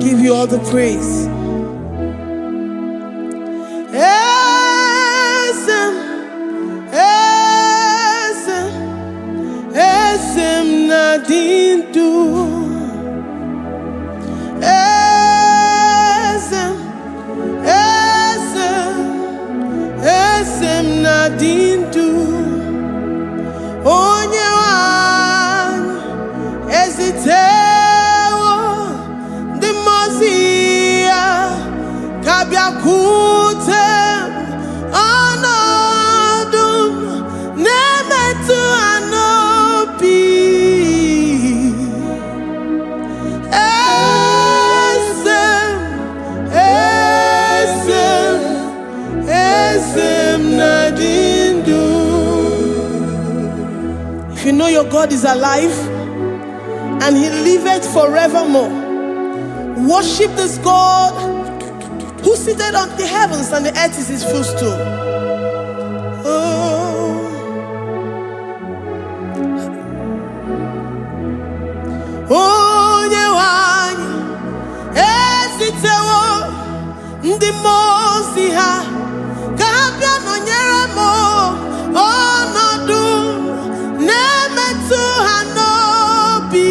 Give you all the praise. Eze m, eze m, eze m na-adị ndụ. Eze m, eze m, eze m na-adị ndụ. Onye nwe anyị ezitewo ndị mmụọ ozi ya ka bịakwute m. Ọnọdụ m na-emetụ ha n'obi. Eze m, eze m, eze m na-adị ndụ. If you know your God is alive and he liveth forevermore, worship this God who seated on the heavens and the earth is his footstool. Oh. Onye nwe anyị ezitewo ndị mmụọ ozi ha ka ha bịa nọnyere m. Ọnọdụ na-emetụ ha n'obi.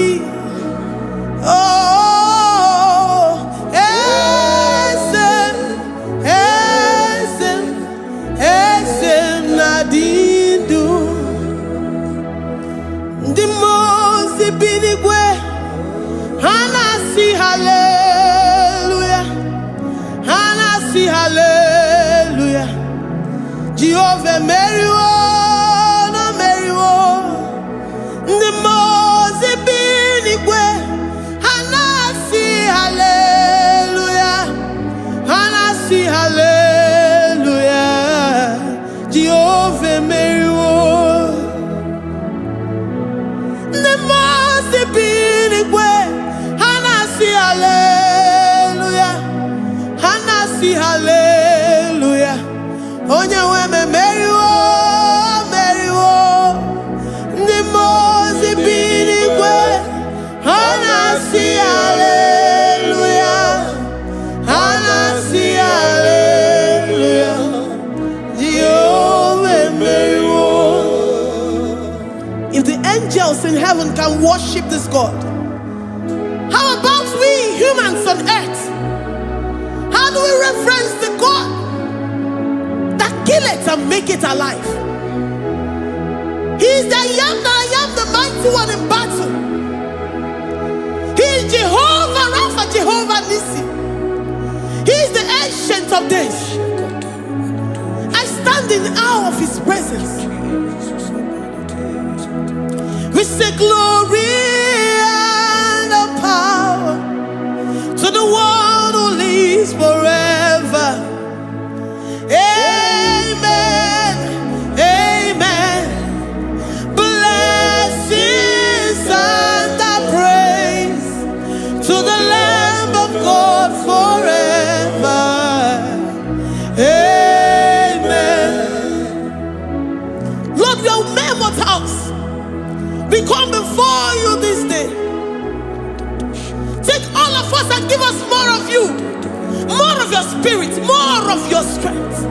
Oh, eze m, eze m, eze m na-adị ndụ. Ndị mmụọ ozi bi n'igwe, ha na-asị haleluya, ha na-asị haleluya. Jehova emeriwo na meriwo. Ndị mmụọ ozi bi n'igwe, ha na-asị haleluya, ha na-asị haleluya. Jehova emeriwo. Ndị mmụọ ozi bi n'igwe, ha na-asị haleluya, ha na-asị haleluya. Onye nwe m emeriwo, meriwo. Ndị mmụọ ozi bi n'igwe, ha na-asị haleluya, ha na-asị haleluya. Jehova emeriwo. If the angels in heaven can worship this God, how about we humans on earth? How do we reverence the God that kill it and make it alive? He is the I am that I am, the mighty one in battle. He is Jehovah Rapha, Jehovah Nissi. He is the Ancient of Days. I stand in awe of his presence. We say glory and the power to the one who lives forever. Amen. Amen. Blessings and the praise to the Lamb of God forever. Amen. Lord, we are mere mortals. We come before you this day. Take all of us and give us more of you, more of your spirit, more of your strength,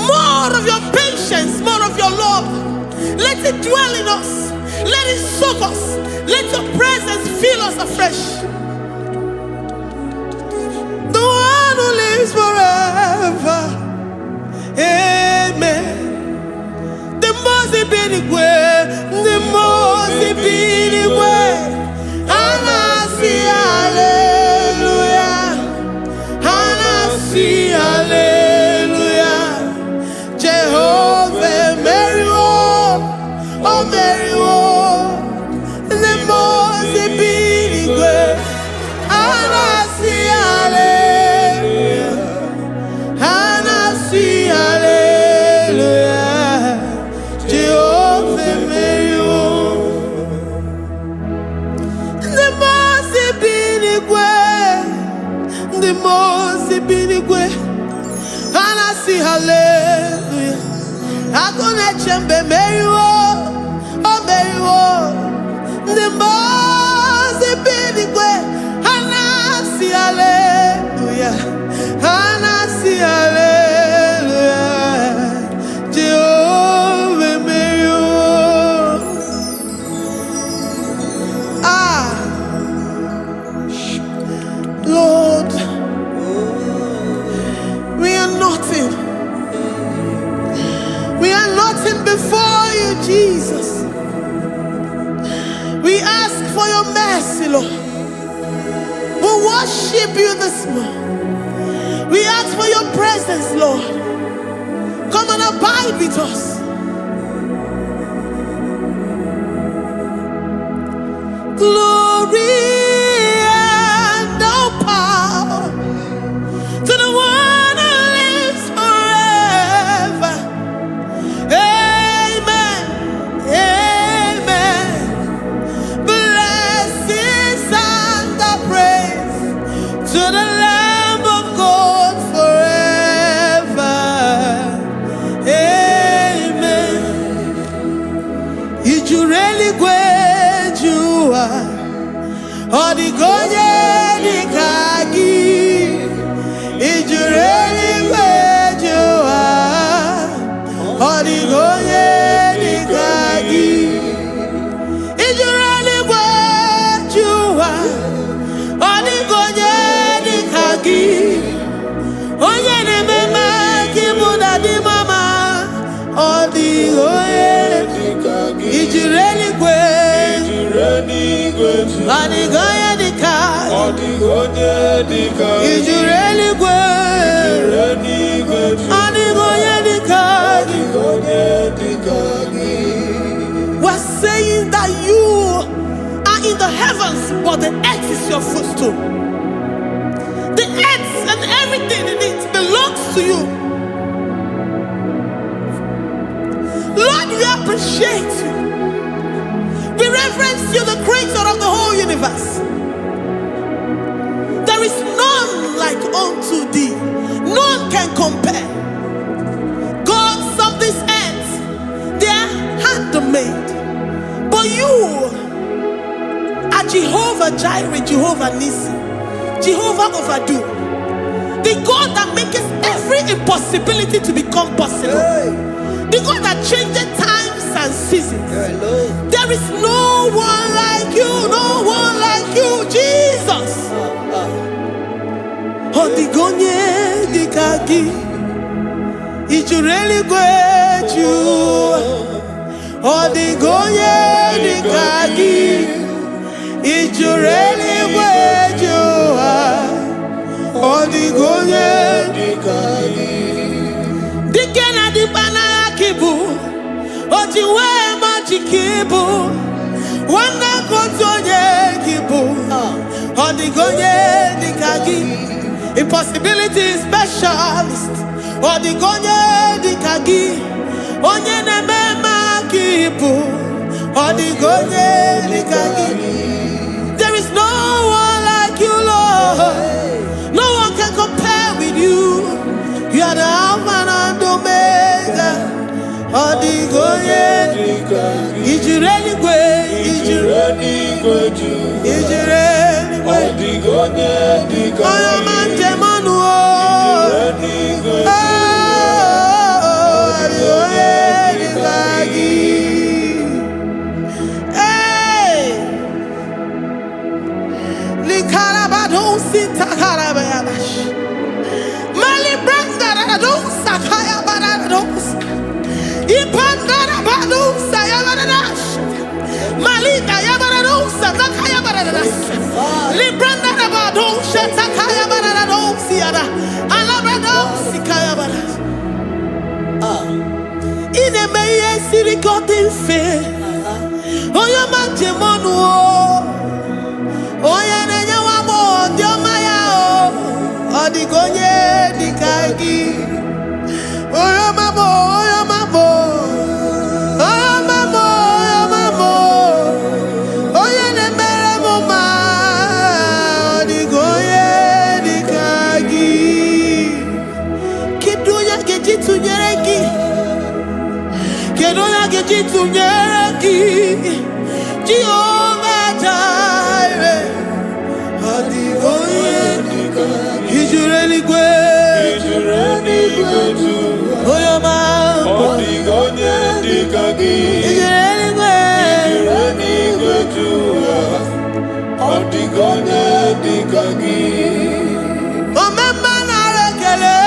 more of your patience, more of your love. Let it dwell in us. Let it soak us. Let your presence fill us afresh. The one who lives forever. Amen. The most n'igwe, ndị mmụọ ozi bi n'igwe, ha na-asị haleluya, ha na-asị haleluya. Jehova emeriwo, o meriwo. Ndị mmụọ ozi bi n'igwe, ha na-asị haleluya, ha na-asị haleluya. Jehova emeriwo. Ndị mmụọ ozi bi n'igwe, ndị mmụọ ozi bi n'igwe, ha na-asị haleluya. Agụ na-eche mba emeriwo, o meriwo. Ndị mmụọ ozi bi n'igwe, ha ask for your mercy, Lord. We worship you this morning. We ask for your presence, Lord. Come and abide with us. Glory and all power to the one who lives forever. Amen. Amen. Blessings and the praise to the Lamb of God forever. Amen. I juru eluigwe ju ụwa, ọ dịghị onye dị ka gị. I juru eluigwe ju ụwa, ọ dịghị onye dị ka gị. I juru eluigwe ju ụwa, ọ dịghị onye dị ka gị. Onye na-eme mma ka ịbụ na dị mama, ọ dịghị onye. I juru eluigwe, ọ dịghị onye dị ka. Ọ dịghị onye dị ka I juru eluigwe, eluigwe. Ọ dịghị onye dị ka. Ọ dịghị onye dị ka gị. We're saying that you are in the heavens, but the earth is your footstool. The earth and everything in it belongs to you. Lord, we appreciate you. We reverence you, the creator of the whole universe. There is none like unto thee. None can compare. Gods of this earth, they are handmade. But you are Jehovah Jireh, Jehovah Nissi, Jehovah Overdo, the God that makes every impossibility to become possible, the God that changes times and seasons. There is no one like you, no one like you, Jesus. Ọ dịghị onye dị ka gị, i juru eluigwe ju ụwa. Ọ dịghị onye dị ka gị, i juru eluigwe ju ụwa. Ọ dịghị onye. Dị ka gị. Dike na dịkpa n'agha ka ị bụ, o ji wee ma ji ka ị bụ, nwanne ka otu onye ka ị bụ. Ọ dịghị onye dị ka gị, impossibility specialist. Ọ dịghị onye dị ka gị, onye na-eme mma ka ị bụ. Ọ dịghị onye dị ka gị. There is no one like you, Lord. No one can compare with you. You are the Alpha and Omega. Ọ dịghị onye. Dị ka gị. I juru eluigwe, i juru Eluigwe ju. I juru Ọ eluigwe. dịghị onye dị ka Onye ọma gị. njem ọnụ o. Eluigwe. Oh, ọ dịghị onye dị ka gị. Hey! Likarabadosi takarabayabash. Mali brandaradosa kayabarados. Ipandarabadosa yabaradas. Malika yabaradosa takayabaradas. Librandarabadosa takayabaradosi yada. Alabradosi kayabaras. Ị na-eme ihe siri ka ọ dị mfe. Onye ọma njem ọnụ o. Onye na-enye nwa agbọghọ ndị ọma ya o. Ọ dịghị onye dị ka gị. Onye ọma m, onye ọma m, onye ọma m, onye ọma m, onye na-emere m mma. Ọ dịghị onye dị ka gị. Kedu onye a ga-eji tụnyere gị? Kedu onye a ga-eji tụnyere gị? Jehova Jireh. Ọ dịghị onye. Dị ka gị. I juru eluigwe. I juru eluigwe ju. Onye ọma. Ọ dịghị onye dị ka gị. I juru eluigwe. Juru eluigwe ju. Ọ dịghị onye dị ka gị. Omemma, nara ekele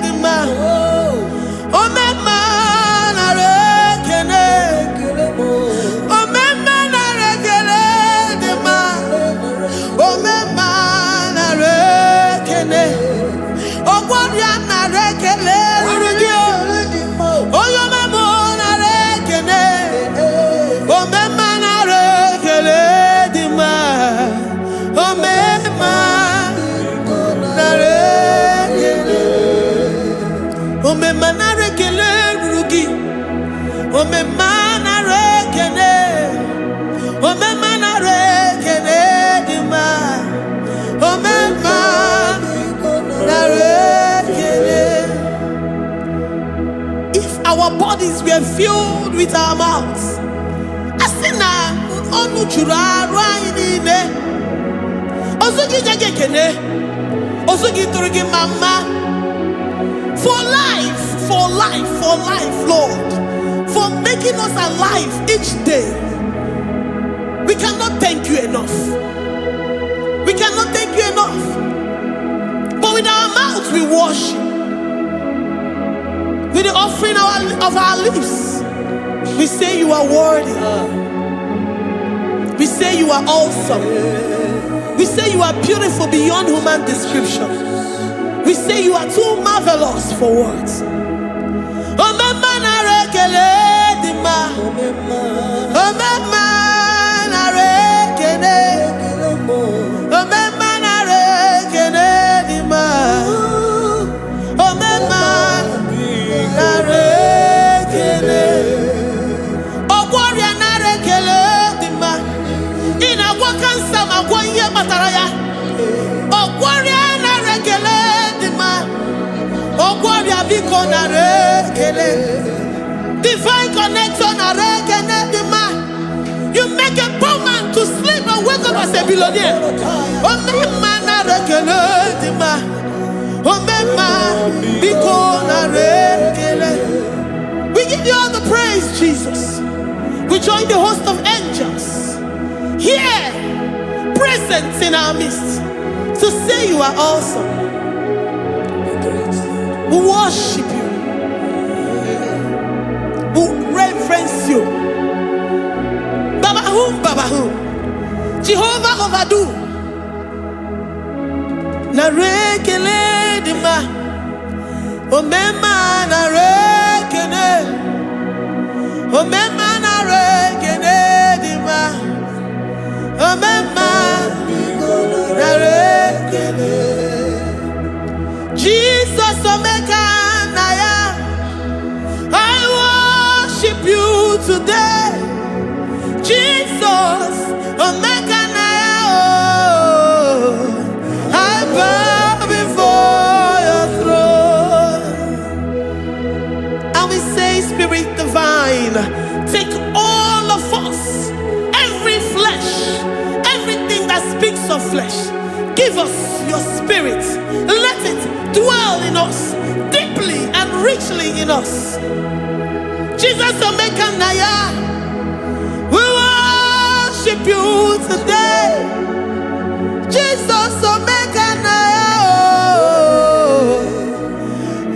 dị mma. Omemma, nara ekele. bodies were filled with our mouths, a sị na ọnụ juru arụ anyị niile, ozu gị nye gị ekene, ozu gị tụrụ gị mma mma. For life, for life, for life, Lord, for making us alive each day. We cannot thank you enough. We cannot thank you enough. But with our mouths we worship. With the offering of our lips, we say you are worthy. We say you are awesome. We say you are beautiful beyond human description. We say you are too marvelous for words. Omemma, nara ekele dị mma. Omemma, nara ekele. Omemma, nara ekele dị mma. Omemma, nara ekele. Ọgwọ ọrịa, nara ekele dị mma. Ị na-agwọ kansa ma gwọ ihe kpatara ya. Ọgwọ ọrịa, nara ekele dị mma. Ọgwọ ọrịa, biko nara ekele. Divine connector, nara ekele dị mma. You make a poor man to sleep and wake up as a billionaire. Omemma, nara ekele dị mma. Omemma, biko nara ekele. We give you all the praise, Jesus. We join the host of angels here present in our midst to say you are awesome. We worship you. We reverence you. Baba whom, Baba whom. Jehovah overdo. Nara ekele dị mma. Omemma, nara ekele. Omemma, nara ekele dị mma. Omemma, nara ekele. Jesus Omeka Naya, I worship you today. Jesus Omeka Naya, oh, I bow before your throne. And we say, Spirit divine, take all of us, every flesh, everything that speaks of flesh. Give us your spirit. Let it dwell in us deeply and richly in us. Jesus Omeka Naya, we worship you today. Jesus Omeka Naya, oh,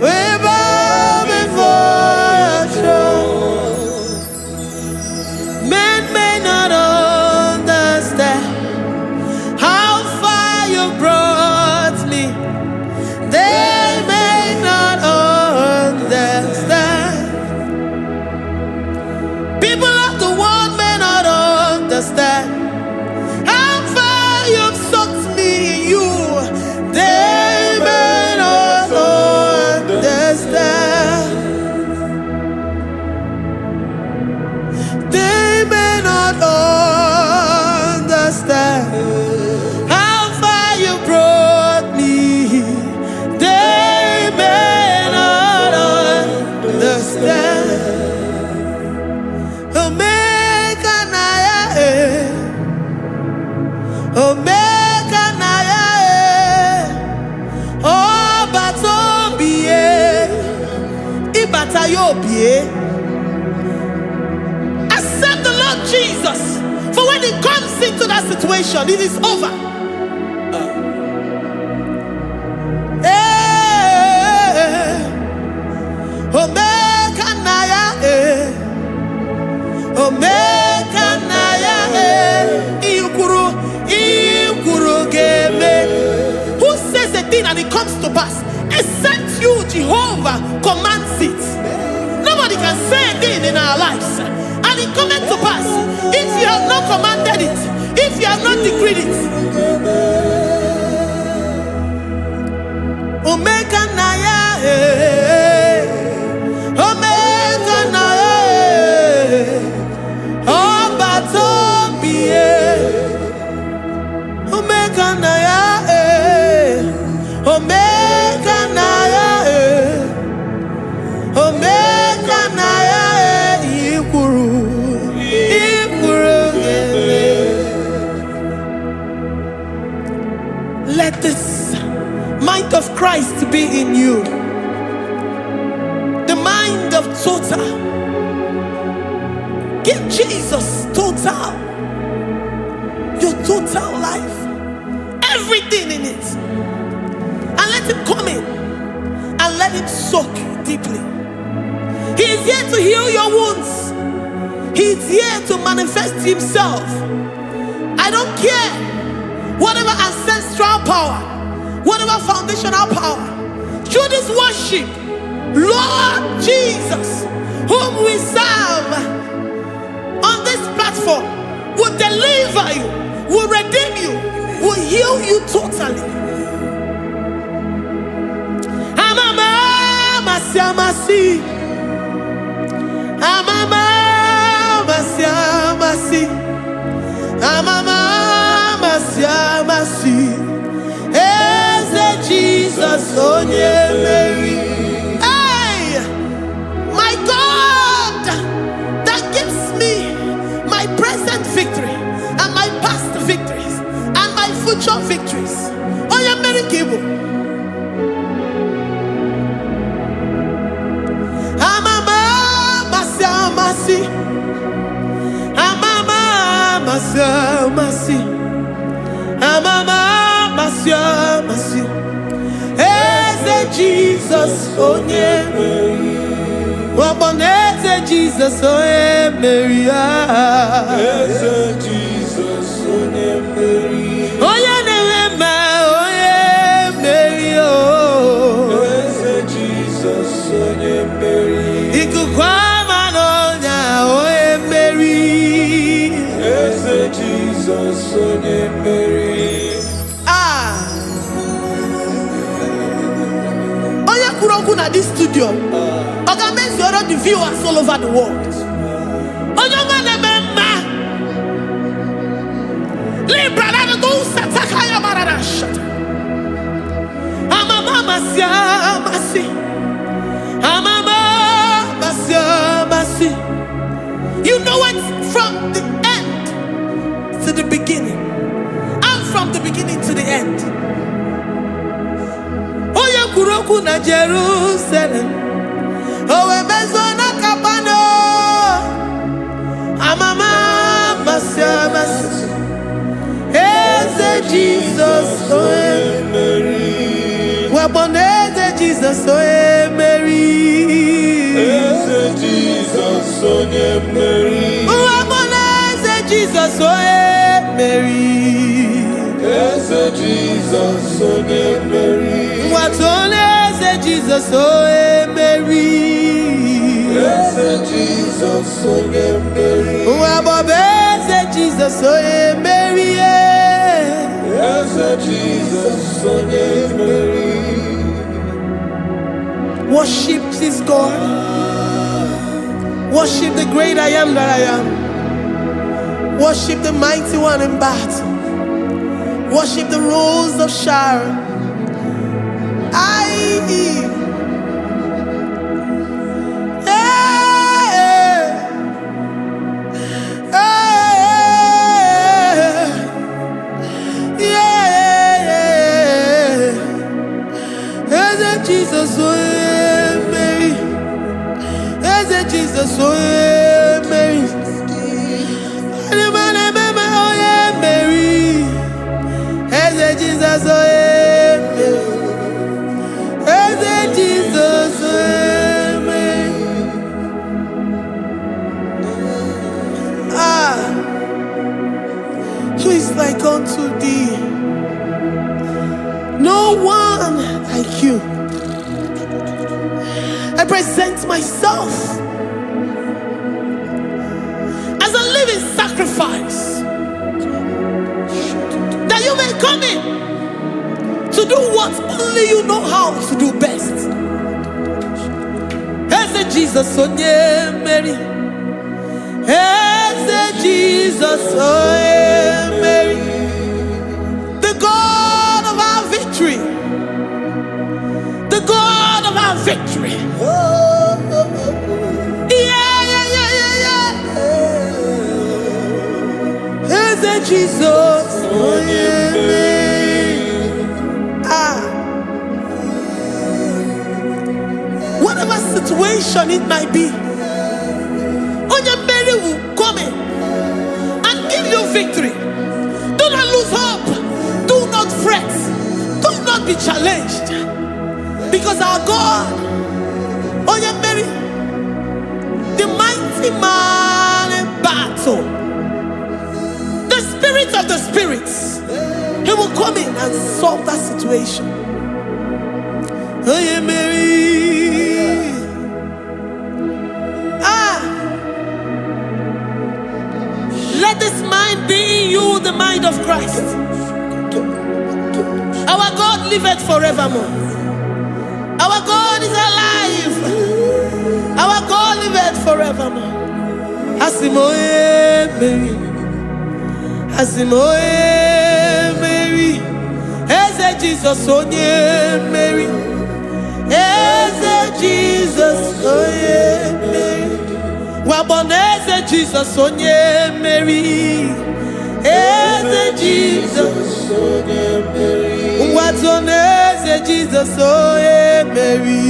we bow before your throne. Men may not understand how far you brought me. They may not understand. People of the world may not understand how far you've sought me in you. They may not understand. They may not understand how far you brought me. They may not understand. Omega Naya, eh. Omega Naya, eh. Ọba tó bìí, ìbàtà yóò bìí. Accept the Lord Jesus. For when he comes into that situation, it is over. Eh, Omega Naya, eh. Omega Naya, eh. Ikwuru, ikwuru ga-eme. Who says a thing and it comes to pass? Except you, Jehovah, commands it. Nobody can say a thing in our lives and it cometh to pass if you have not commanded it, if you have not decreed it. Omega Naya, eh. Omega Naya, eh. Ọba tó bí e. Omega Naya, eh. Omega Naya, eh. Omega Naya. Christ be in you. The mind of total. Give Jesus total. Your total life. Everything in it. And let him come in and let him soak you deeply. He is here to heal your wounds. He is here to manifest himself. I don't care whatever ancestral power, whatever foundational power. Through this worship, Lord Jesus, whom we serve on this platform, will deliver you, will redeem you, will heal you totally. Amama, masi, amasi. Amama, masi, amasi. Amama, masi, amasi. Eze Jesus, onye mmeri. Hey, my God, that gives me my present victory and my past victories and my future victories. Onye mmeri ka ị bụ. Amama, masi, amasi. Amama, masi, amasi. Amama, masi, amasi. Eze Jesus, onye mmeri. Ọgbọnọ eze Jesus, onye mmeri. Ah. Eze Jizọs onye mmeri. Onye na-enwe mma, onye mmeri. Oh. Eze Jizọs onye mmeri. Ikuku ama n'ọnya, onye mmeri. Eze Jizọs onye mmeri. Ah. Onye kwuru okwu na this studio, ọ ga-emezuoro the viewers all over the world. Onye ọma na-eme mma. Libra na go satakaya barara shata. Amama masi amasi. Amama masi amasi. You know it from the end to the beginning. And from the beginning to the end. Onye kwuru okwu na Jerusalem. O wee mezuo na Kapanọm. Amama amasị amasị. Eze Jizọs onye Mmeri. Wakpo eze Jizọs onye mmeri. Eze Jizọs onye mmeri. Wakpo eze Jizọs onye mmeri. Eze Jizọs onye mmeri. Nwatụ eze Jizọs onye mmeri. Eze Jizọs onye mmeri. Nwa eze Jizọs onye mmeri. Eze Jizọs onye mmeri. Worship this God. Worship the great I am that I am. Worship the mighty one in battle. Worship the Rose of Sharon. I. Hey, hey, yeah. Eze Jesus, onye mmeri. Eze Jesus, onye mmeri. Onye onye mmeri. Eze Jesus, onye mmeri. Eze Jesus, onye mmeri. Ah, who is like unto thee? No one like you. I present myself as a living sacrifice that you may come in to do what only you know how to do best. Eze Jesus onye mmeri. Eze Jesus onye mmeri. The God of our victory. The God of our victory. Yeah. Eze Jesus onye mmeri. Ah. situation it might be, Onye mmeri will come in and give you victory. Do not lose hope. Do not fret. Do not be challenged. Because our God, Onye mmeri, the mighty man in battle, the spirit of the spirits, he will come in and solve that situation. Onye mmeri. Ah, let this mind be in you, the mind of Christ. Our God liveth forevermore. Our God is alive. Our God liveth forevermore. Asị m onye mmeri. Asị m onye mmeri. Eze Jizọs onye mmeri. Eze Jizọs onye mmeri. Wakpo na Eze Jizọs onye mmeri. Eze Jizọs. Onye mmeri. Ngwa na Eze Jizọs onye mmeri.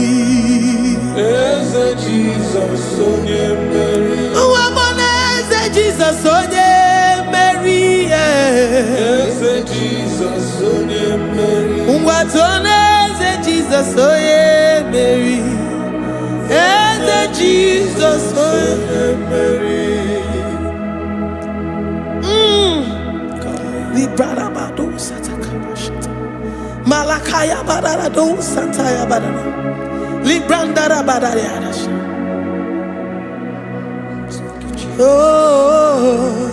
Eze Jizọs onye mmeri. Wakpo na Eze Jizọs onye mmeri. Eze Jizọs onye mmeri. Ngwa na Eze Jizọs onye mmeri. Eze Jizọs onye Onye mmeri. Librarabado satakabashata. Malakaya bararado santaya barara. Librandara barariarash. Oh,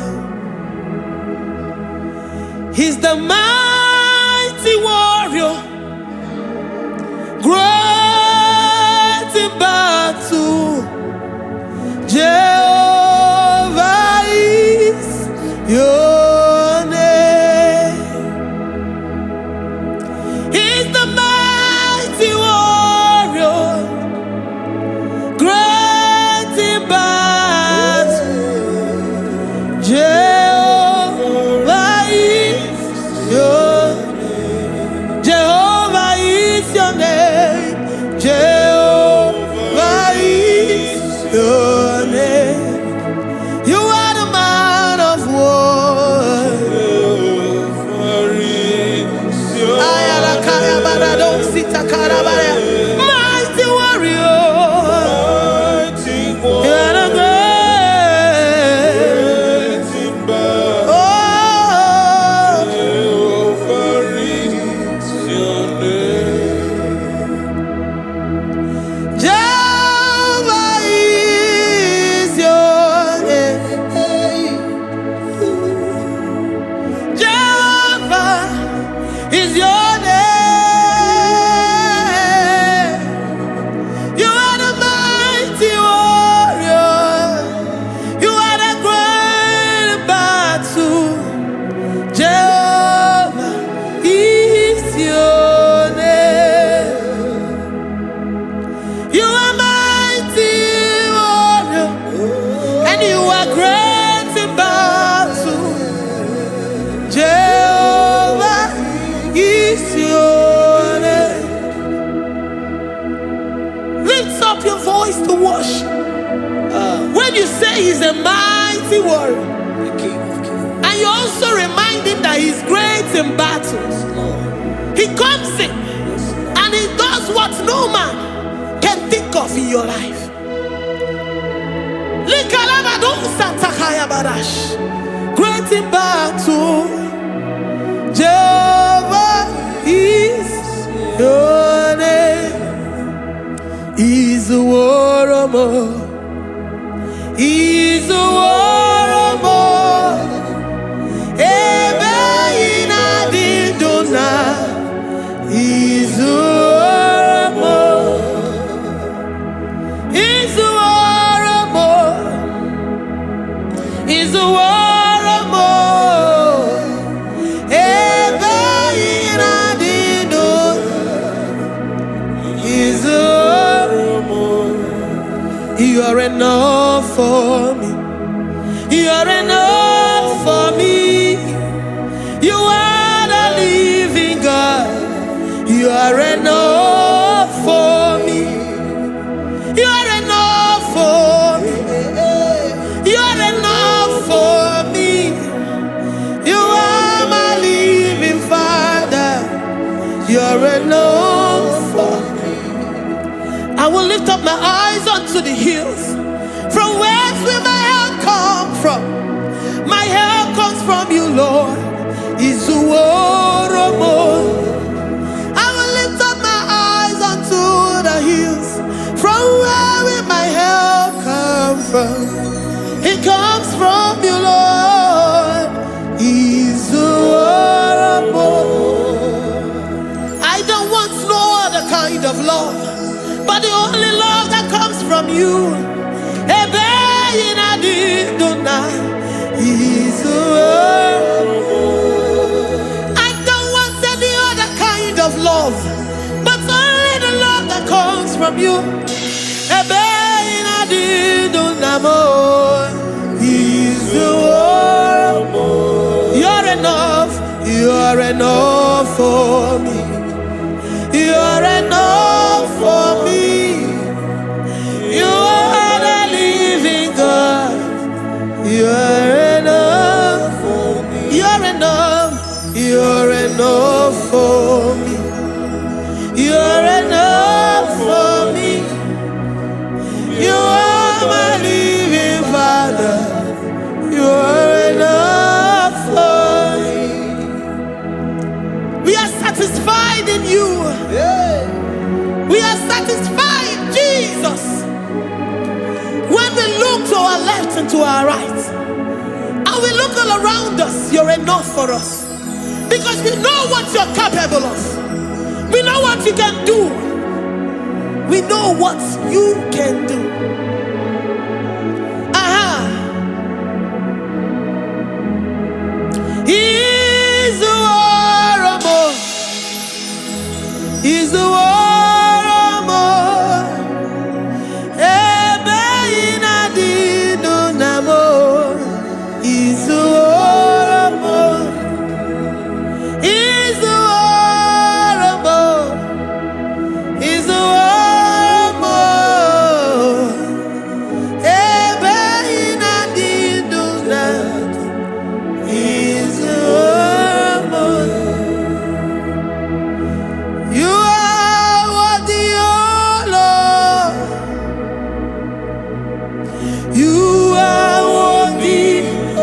he's the mighty warrior, great in battle. Jehovah is your name. He's the mighty warrior, great in battle. Jehovah is your Jehovah is your name. Jehovah is your name. You are the man of war. Jehovah is your Ayalakaya barado sitakarabaya. Mighty warrior. Mighty You are the warrior. great. Great in battle. Oh, Jehovah is your name. Jehovah is your name. Jehovah is your name. You are the mighty warrior. You are the great battle. Jehovah is your name. You are mighty warrior, and you are great in battle. Jehovah is your name. Lift up your voice to worship. When you say he's a mighty warrior, The King of Kings. and you also remind him that he's great in battles, Lord. he comes in and he does what no man can think of in your life. Likalabadosatakayabash. Great in battle, Jehovah is your name. Is a war more. Is a war more. Ebe ị na-adị ndụ na izuoromo. Izuoromo. Izuoromo. Ebe ị na-adị ndụ izuoromo. You are enough for me. You are enough for me. You are the living God. You are enough for me. You lift up my eyes unto the hills. From whence will my help come from? My help comes from you, Lord. Izuworo. I will lift up my eyes unto the hills. From where will my help come from? It comes from you, Lord. Izuworo. I don't want no other kind of love, but the only love that comes from you. Ebe ị na-adị ndụ na Izuworo. I don't want any other kind of love, but only the love that comes from you. Ebe ị na-adị ndụ na mo, Izuworo. You're enough, you're enough for me. You're enough for me. You are the living God. You're enough for me. You're enough. You're enough for me. You're enough for me. You are my living Father. You are enough for me. We are satisfied in you. We are satisfied, Jesus. When we look to our left and to our right, and we look all around us, you're enough for us. Because we know what you're capable of. We know what you can do. We know what you can do. Aha. Izuworo mo. Izuworo mo. Ebe ị na-adị ndụ na mo. Izuworo mo. Izuworo mo. Izuworo mo. Ebe ị na-adị ndụ na Izuworo mo. You are worthy, O Lord. You are worthy, O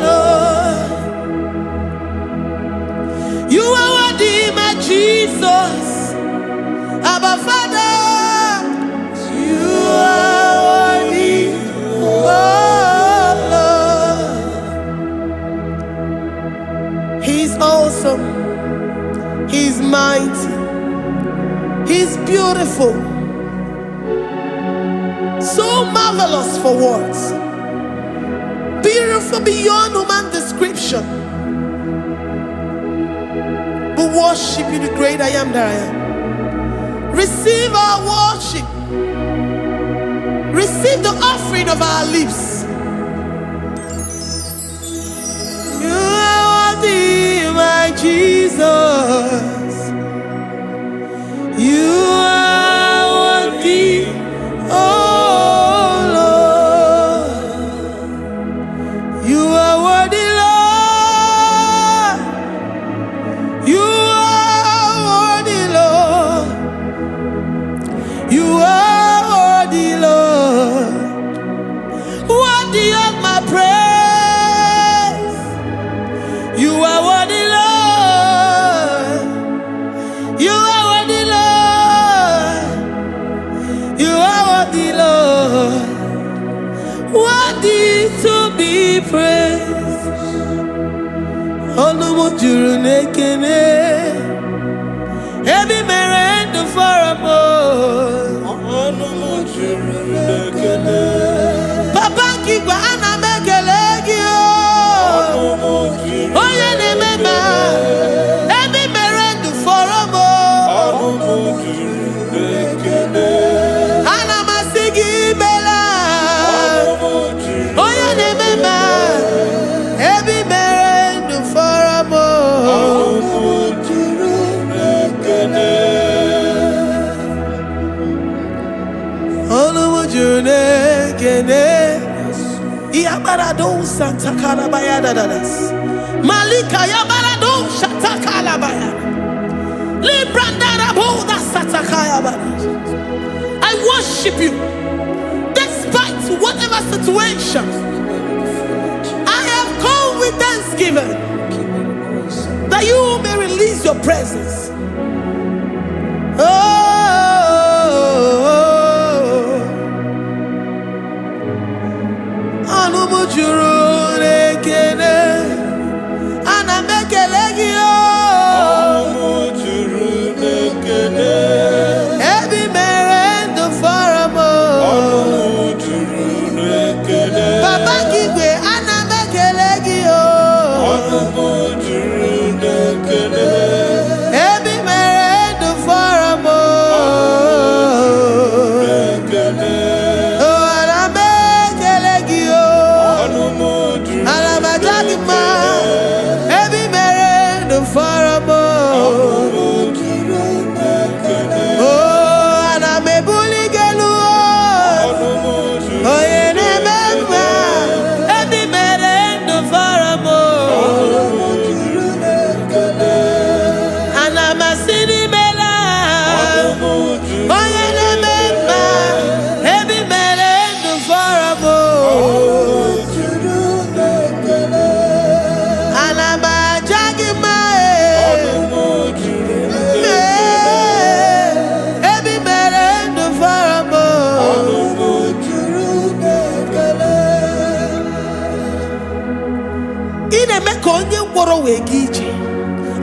Lord. You are worthy, my Jesus. Abba Father. You are worthy, O Lord. He's awesome. He's mighty. He's beautiful. So marvelous for words. Beautiful beyond human description. We worship you, the great I am that I am. Receive our worship. Receive the offering of our lips. You are worthy, my Jesus. You are worthy, oh Lord. You are worthy, Lord. You are worthy, Lord. You are worthy, Lord. Worthy of my praise. You are worthy, Lord. You are worthy, Lord. You are worthy, Lord. Worthy to be praised. Ọnụ m juru n'ekele. Ebe i mere ndụ fọrọ m. Ọnụ m juru n'ekele. Papa nke igwe, ana m ekele gị o. Ọnụ m juru. Onye na-eme mma, ebe i mere ndụ fọrọ m. Ọnụ m juru n'ekele. Ana m asị gị imela. Ọnụ m juru. Onye na-eme mma, ebe i mere ndụ fọrọ m. Ọnụ m juru n'ekele. Ọnụ m juru n'ekele. Yabarado santakarabaya dadadas. Malika yabarado shatakalabaya. Librandaraboda satakaya. I worship you despite whatever situation. I have come with thanksgiving that you may release your presence. Oh, ọnụ m juru n'ekele, ana m ekele gị o. Ọnụ juru n'ekele. Ebe i mere ndụ fọrọ m o. Ọnụ juru n'ekele. Papa nke igwe, ana m ekele gị o. Ọnụ juru n'ekele. Ebe i mere ndụ fọrọ m o. N'ekele. Oh, ana m ekele gị o. Ọnụ juru Ana m aja gị mma. Ebe i mere ndụ fọrọ m o. Ọnụ juru n'ekele. Oh, ana m ebuli gị elu o. Ọnụ juru Onye na-eme mma, ebe i mere ndụ fọrọ m o. Ọnụ juru n'ekele. Ana m asị n'imela. Ọnụ juru Onye na-eme mma, ebe i mere ndụ fọrọ m o. Juru n'ekele. Ana m aja gị mma e. Ọnụ juru Ee, ebe i mere ndụ fọrọ m o. Ọnụ juru n'ekele. Ị na-eme ka onye ngwọrọ wee gaa ije,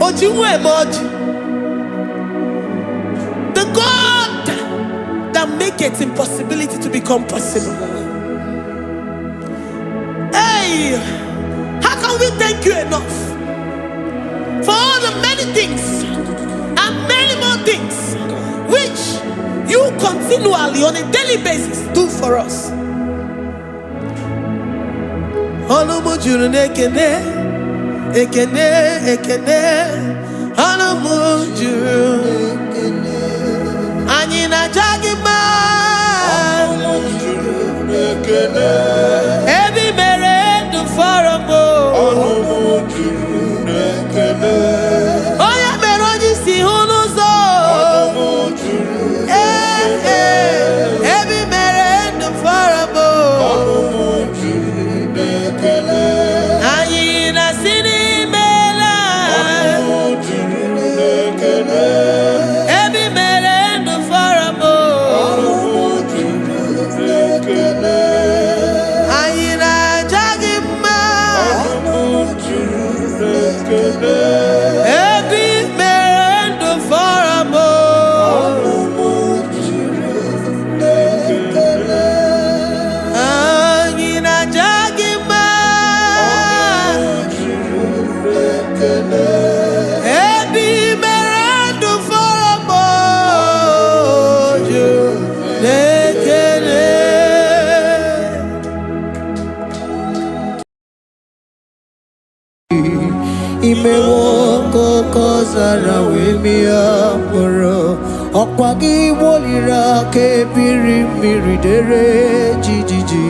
o ji nwa eme ọjị. The God that maketh impossibility to become possible. Hey, how can we thank you enough for all the many things and many more things which you continually, on a daily basis, do for us? Ọnụ m juru n'ekene, ekene, ekene. Ọnụ m juru. Anyị na-aja gị mma. Ọnụ juru n'ekele. Ebe i mere ndụ fọrọ m o. Ọnụ juru n'ekele. Onye mere onye isi hụ n'ụzọ. Ọnụ juru Ee, ee, ebe i mere ndụ fọrọ m o. Ọnụ juru n'ekele. Anyị na-asị n'imela. Ọnụ juru n'ekele. Ebe i mere ndụ fọrọ m o. Ọnụ juru n'ekele. Anyị na-aja gị mma. Ọnụ juru n'ekele. Ebe i mere ndụ fọrọ m o. Ọnụ juru n'ekele. Anyị na-aja gị mma. Ọnụ juru n'ekele. Ebe i mere ndụ fọrọ m o. Juru n'ekele. Imewo ka oke ọzara wee mịa mkpụrụ, ọkwa gị woliri aka ebiri mmiri dere jijiji.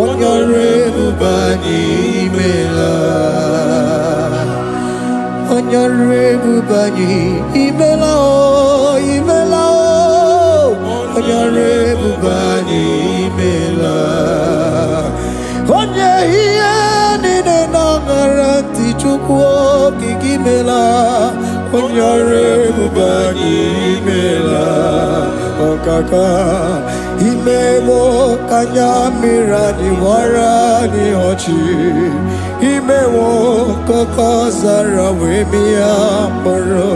Onye ọrụ ebube anyị, imela. Onye ọrụ ebube anyị, imela o, imela o. Onye ọrụ ebube anyị, imela. Onye ihe niile na-aṅara ntị, Chukwu okike, imela. Onye ọrụ ebube anyị, imela. Ọkaka imewo ka anya mmiri anyị wara anyị ọchị, imewo ka oke ọzara wee mịa mkpụrụ,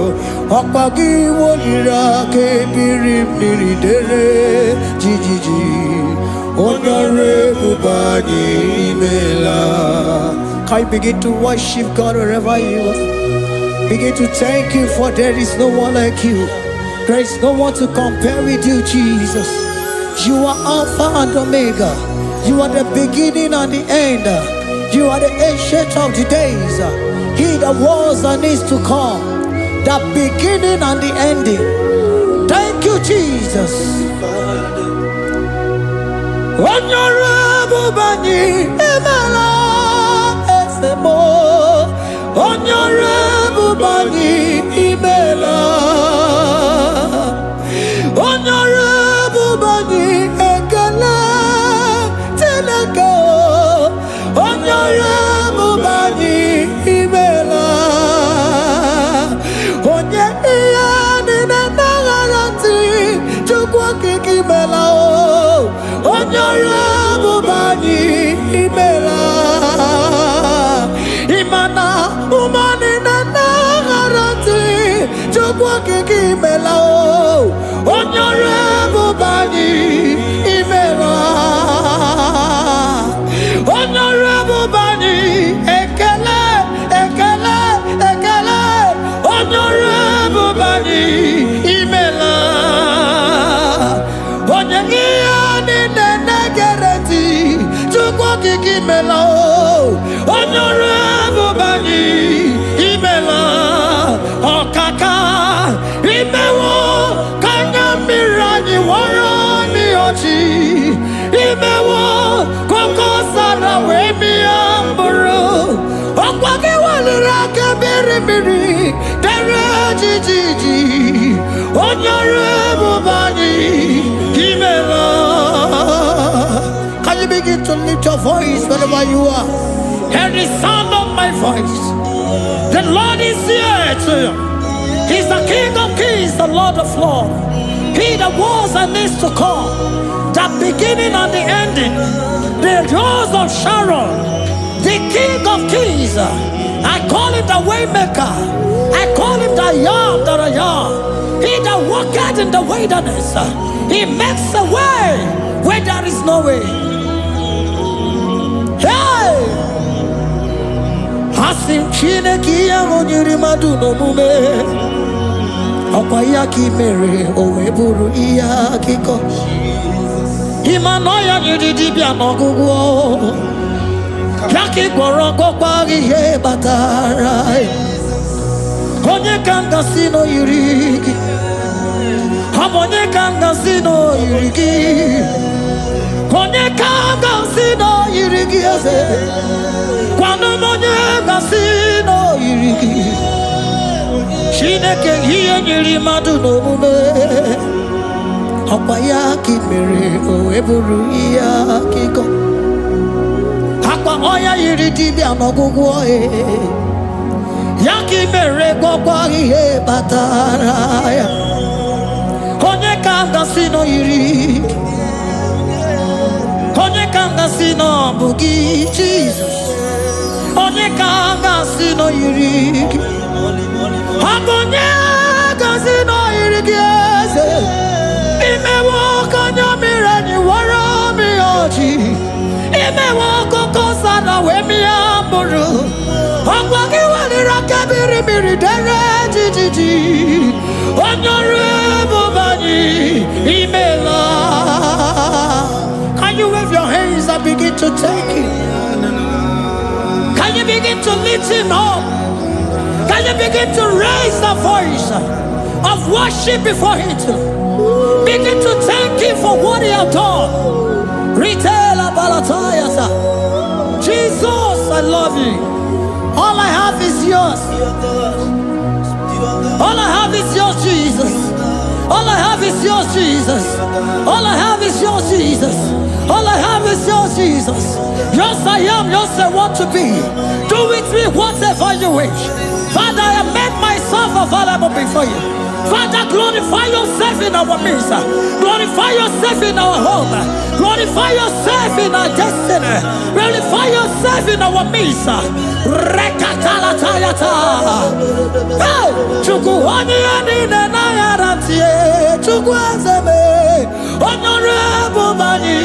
ọkwa gị woliri aka ebiri mmiri dere jijiji. Onye ọrụ ebube anyị, imela. Can you begin to worship God wherever you are? Begin to thank you, for there is no one like you. There is no one to compare with you, Jesus. You are Alpha and Omega. You are the beginning and the end. You are the Ancient of the Days. He that was and is to come. The beginning and the ending. Thank you, Jesus. Onye ọrụ ebube anyị, imela. Eze m, onye ọrụ ebube anyị, imela. Onye ọrụ ebube. Okike, imela o. Onye ọrụ ebube anyị, imela. Onye ọrụ ebube anyị, ekele, ekele, ekele. Onye ọrụ ebube anyị, imela. Onye ihe niile na-egere ntị, Chukwu Okike, imela o. Onye ọrụ ebube anyị, imela. Ọkaka, imewo ka anya mmiri anyị wọrọ n'ọchị. Imewo koko sara wee mịa mkpụrụ. Ọkwa gị weliri aka mmiri mmiri dere jijiji. Onye ọrụ ebube anyị, imela. Can you begin to lift your voice wherever you are? Hear the sound of my voice. The Lord is here to you. He's the King of Kings, the Lord of Lords. He that was and is to come, the beginning and the ending, the Rose of Sharon, the King of Kings. I call him the Waymaker. I call him the I Am that I Am. He that walketh in the wilderness. He makes a way where there is no way. Hey! Asị m Chineke, ihe ahụ nyere mmadụ n'omume, ọkwa ya ka ị mere o wee bụrụ ihe akụkọ. Ịma na ọya nyere dibịa n'ọgwụgwọ ya ka ị gwọrọ, gwọkwa ihe kpatara ya. Onye ka m gasị na o yiri gị? Ọ bụ onye ka m gasị na o yiri gị? Onye ka m gasị na o yiri gị, eze? Gwanụ m onye gasị na o yiri gị. Chineke, ihe nyere mmadụ n'omume, ọkwa ya ka ị mere o wee bụrụ ihe akụkọ. Akwa ọya yiri dibịa n'ọgwụgwọ ya ka ị mere gwọkwa ihe kpatara ya. Onye ka m gasị na o yiri gị? Onye ka m gasị na ọ bụ gị, Jizọs? Onye ka m gasị na o yiri gị? Ọ bụ onye gasị na o yiri gị, eze? Imewo ka anya mmiri anyị wara mmiri ọchị. Imewo akụkọ sara wee mịa mkpụrụ. Ọgwa gị weliri aka mmiri mmiri dere jijiji. Onye ọrụ ebube anyị, imela. Can you wave your hands and begin to thank him? Can you begin to lift him up? Can you begin to raise the voice of worship before him? Begin to thank him for what he has done. Retailer Balatayasa. Jesus, I love you. All I have is yours. All I have is yours, Jesus. All I have is yours, Jesus. All I have is yours, Jesus. All I have is yours, Jesus. Yours I am, yours I want to be. Do with me whatever you wish. Father, I have made myself available before you. Father, glorify yourself in our midst. Glorify yourself in our home. Glorify yourself in our destiny. Glorify yourself in our midst. Rekatalatayata. Hey! Chukwu, onye ya niile na-aghara ntị, Chukwu eze m, onye ọrụ ebube anyị,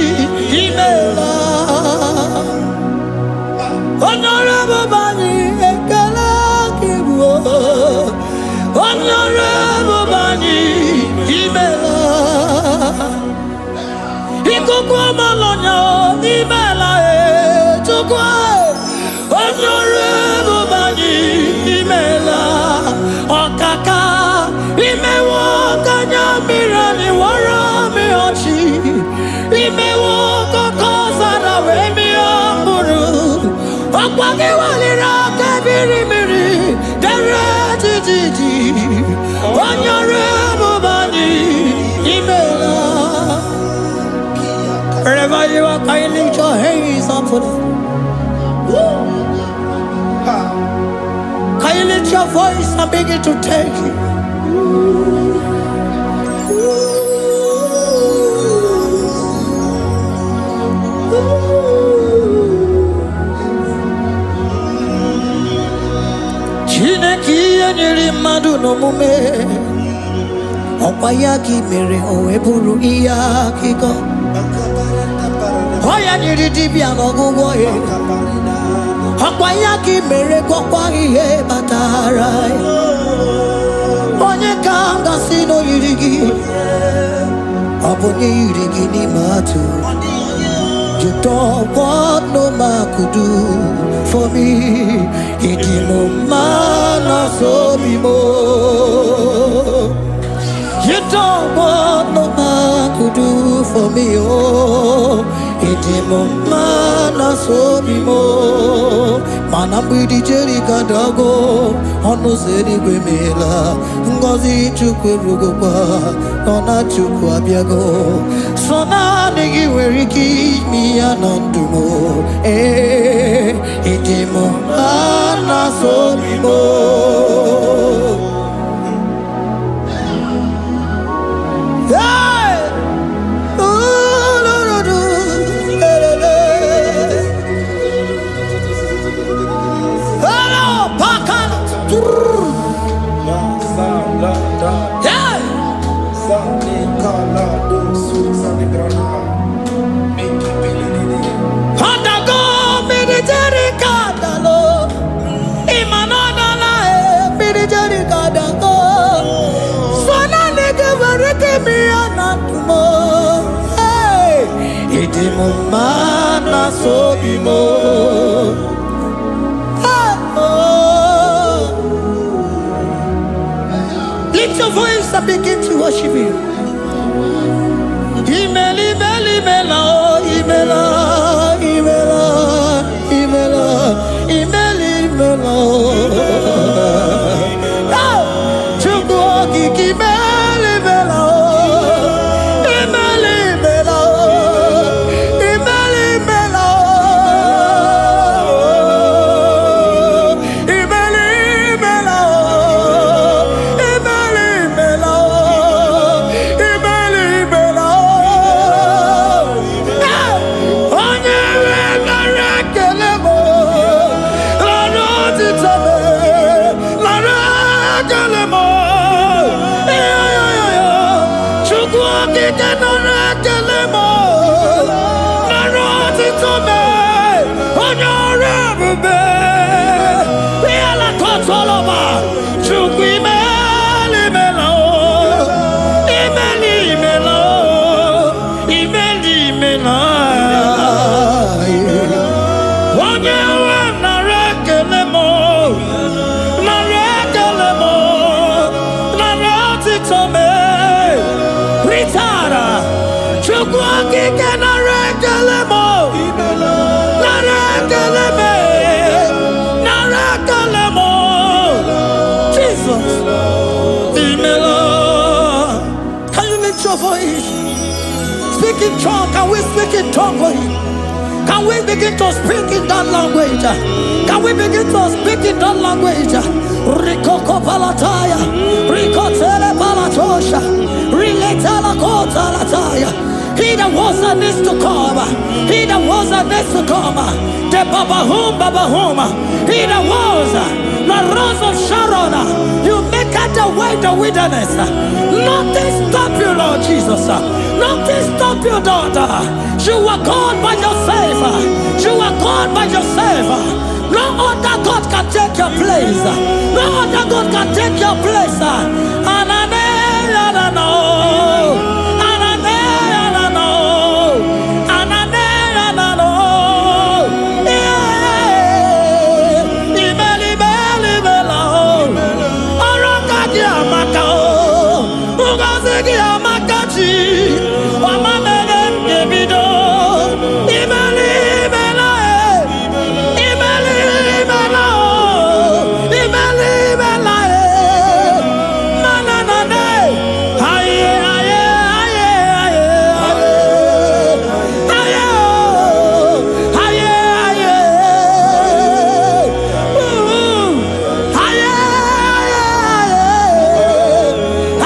imeela. Onye ọrụ ebube anyị, ekele gị bụ. Onye ọrụ ebube anyị, imeela. Ikuku ọmalọnya, imeela e. Chukwu onye ọrụ ebube anyị, imeela. Ọkaka, imewo ka anya mmiri anyị wara mmiri ọchị. Imewo kọkọ zara wee mịa mkpụrụ. Ọkwa gị weliri aka biri mmiri dere jijiji. Onye ọrụ ebube anyị, imeela. Wherever you are, can you lift your hands up for them? Can you lift your voice and begin to thank him? Chineke, ihe nyere mmadụ n'omume. Ọkwa ya ka i mere o wee bụrụ ihe akụkọ. Ọ ya nyere dibịa n'ọgwụgwọ ya. Ọkwa ya ka i mere gwọkwa ihe kpatara ya. Onye ka m gasị na o yiri gị? Ọ bụ onye yiri gị n'ime atụ. You don't want no man could do for me. Ịdị m mma na sobi m. You don't want no man could do for me. Oh, ịdị m mma na sobi m. Mana mgbidi Jeriko adago, ọnụ ụzọ eluigwe meela. Ngọzi Chukwu erugokwa, nọ na Chukwu abịago. Sọ naanị gị nwere ike ime ya na ndụ m. Ee, ịdị m mma na sobi m. Hey! Ooh, do, do, do. Eh, eh, eh. Hello, Pakan. La sa la da Hey! sa ni ka la do su sa ni grana mi ki pi li li li. Ọdago mmiri Jeriko adalo. Ịma na ọ dala e, mmiri Jeriko adago. So naanị gị nwere ike ime ya na ndụ m. Hey! Ịdị m mma na sobi m. Hey! Oh. Lift your voice and begin to worship Him. Imela, imela, imela, oh, imela, imela, imela, imela, imela, oh. Oh, Chukwu okike imela, imela, oh. Imela, imela, oh. Imela, imela, oh. Imela, imela, oh. Imela, imela, oh. Imela, imela, oh. Hey! Onye nwe nara ekele m, nara otito m, nara ekele m. Iyo, Chukwu okike nara ekele m, nara otito m, onye ọrụ ebube. Ihe kọtọlọba, Chukwu imela, imela, o. Imela, imela, o. Imela, imela. Onye nwe m nara ekele m, nara ekele m, nara otito m. Ritara, Chukwu okike nara ekele m, nara ekele m, nara ekele m. Jesus, imela. Can you lift your voice? Speak in tongue. Can we speak in tongue for him? Can we begin to speak in that language? Can we begin to speak in that language? Rikoko palataya, rikotele palatosha, riletela kotalataya. He that was and is to come, he that was and is to come, the Babahum Babahum, he that was, the Rose of Sharon, you make out the way the wilderness. Nothing stop you, Lord Jesus. Nothing stop you, daughter. You are God by yourself. You are God by yourself. No other God can take your place. No other God can take your place. Anane, anano. Anane, anano. Anane, anano. Yeah. Imeli, imeli, imela, oh. Ọrụ aka gị amaka o. Ngọzi gị amaka chi. Ọma mere m ga-ebido. Imeli, imela, e. Imeli, imela, o. Imeli, imela, e. Mana na na. Aye, aye, aye, aye, aye. Aye, o. Aye, aye. Ooh. Aye, aye, aye.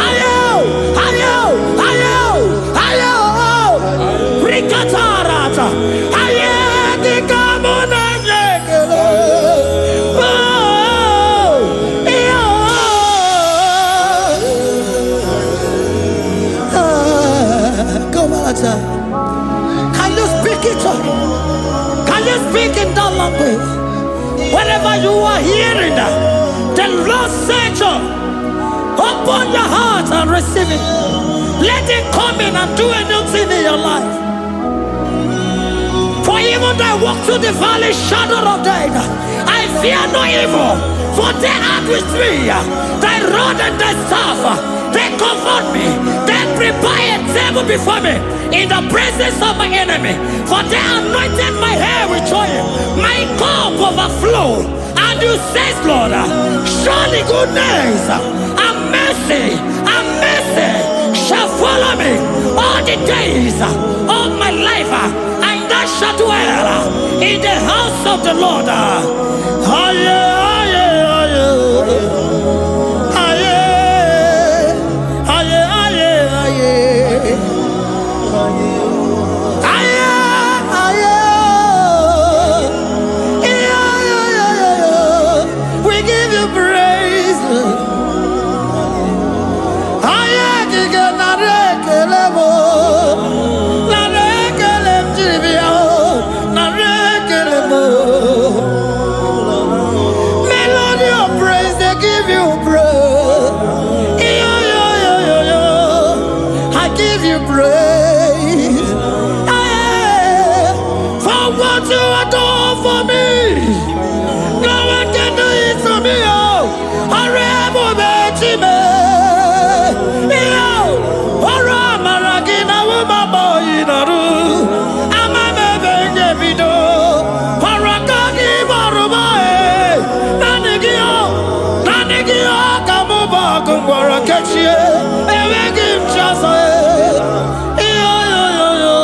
Aye, o. Aye, o. Aye, o. The Lord said, open your heart and receive it. Let it come in and do a new thing in your life. For even though I walk through the valley shadow of death, I fear no evil, for they are with me. Thy rod and thy staff, they comfort me. They prepare a table before me in the presence of my enemy. For they anointed my head with oil, my cup overflow. And you say, Lord, surely goodness and mercy shall follow me all the days of my life, and I shall dwell in the house of the Lord. Aye, aye, aye. Aye, aye, aye, aye. Aye, aye. Yeah, yeah, yeah, yeah. We give you praise, Lord. Aye, kike nara ekele m o. Nara ekele m jiri bịa o. Nara ekele m o. Melody of praise, they give you praise. Yo, yo, yo, yo, yo. I give you praise. Hey, for what you have done for me. No one can do it for me. Oh, ọrụ ebube Chime. Yo, ọrụ amara gị na wụmama oyi nọrụ. Ama m ebe m ga-ebido. Ọrụ aka gị gbọrọ m ee. Naanị gị o, naanị gị o ka mụ bụ ọgụ ngwọrọ kechie. Enweghị m chi ọzọ ee. Yo, yo, yo, yo.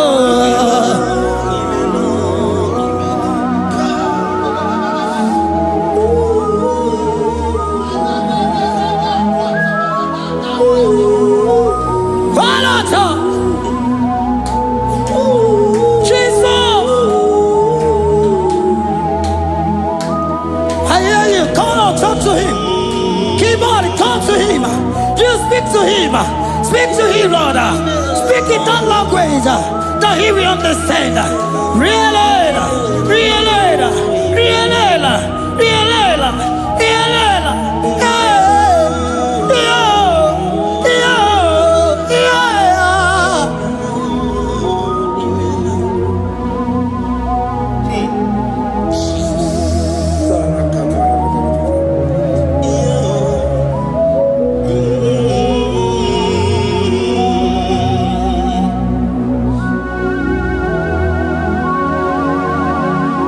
Falata! Jesus! I hear you. Come on, talk to him. Keep on, talk to him. You speak to him. Speak to him, Lord. Speak in that language that he will understand. Really, really, really, really, really. Hey, yo, yo, yeah.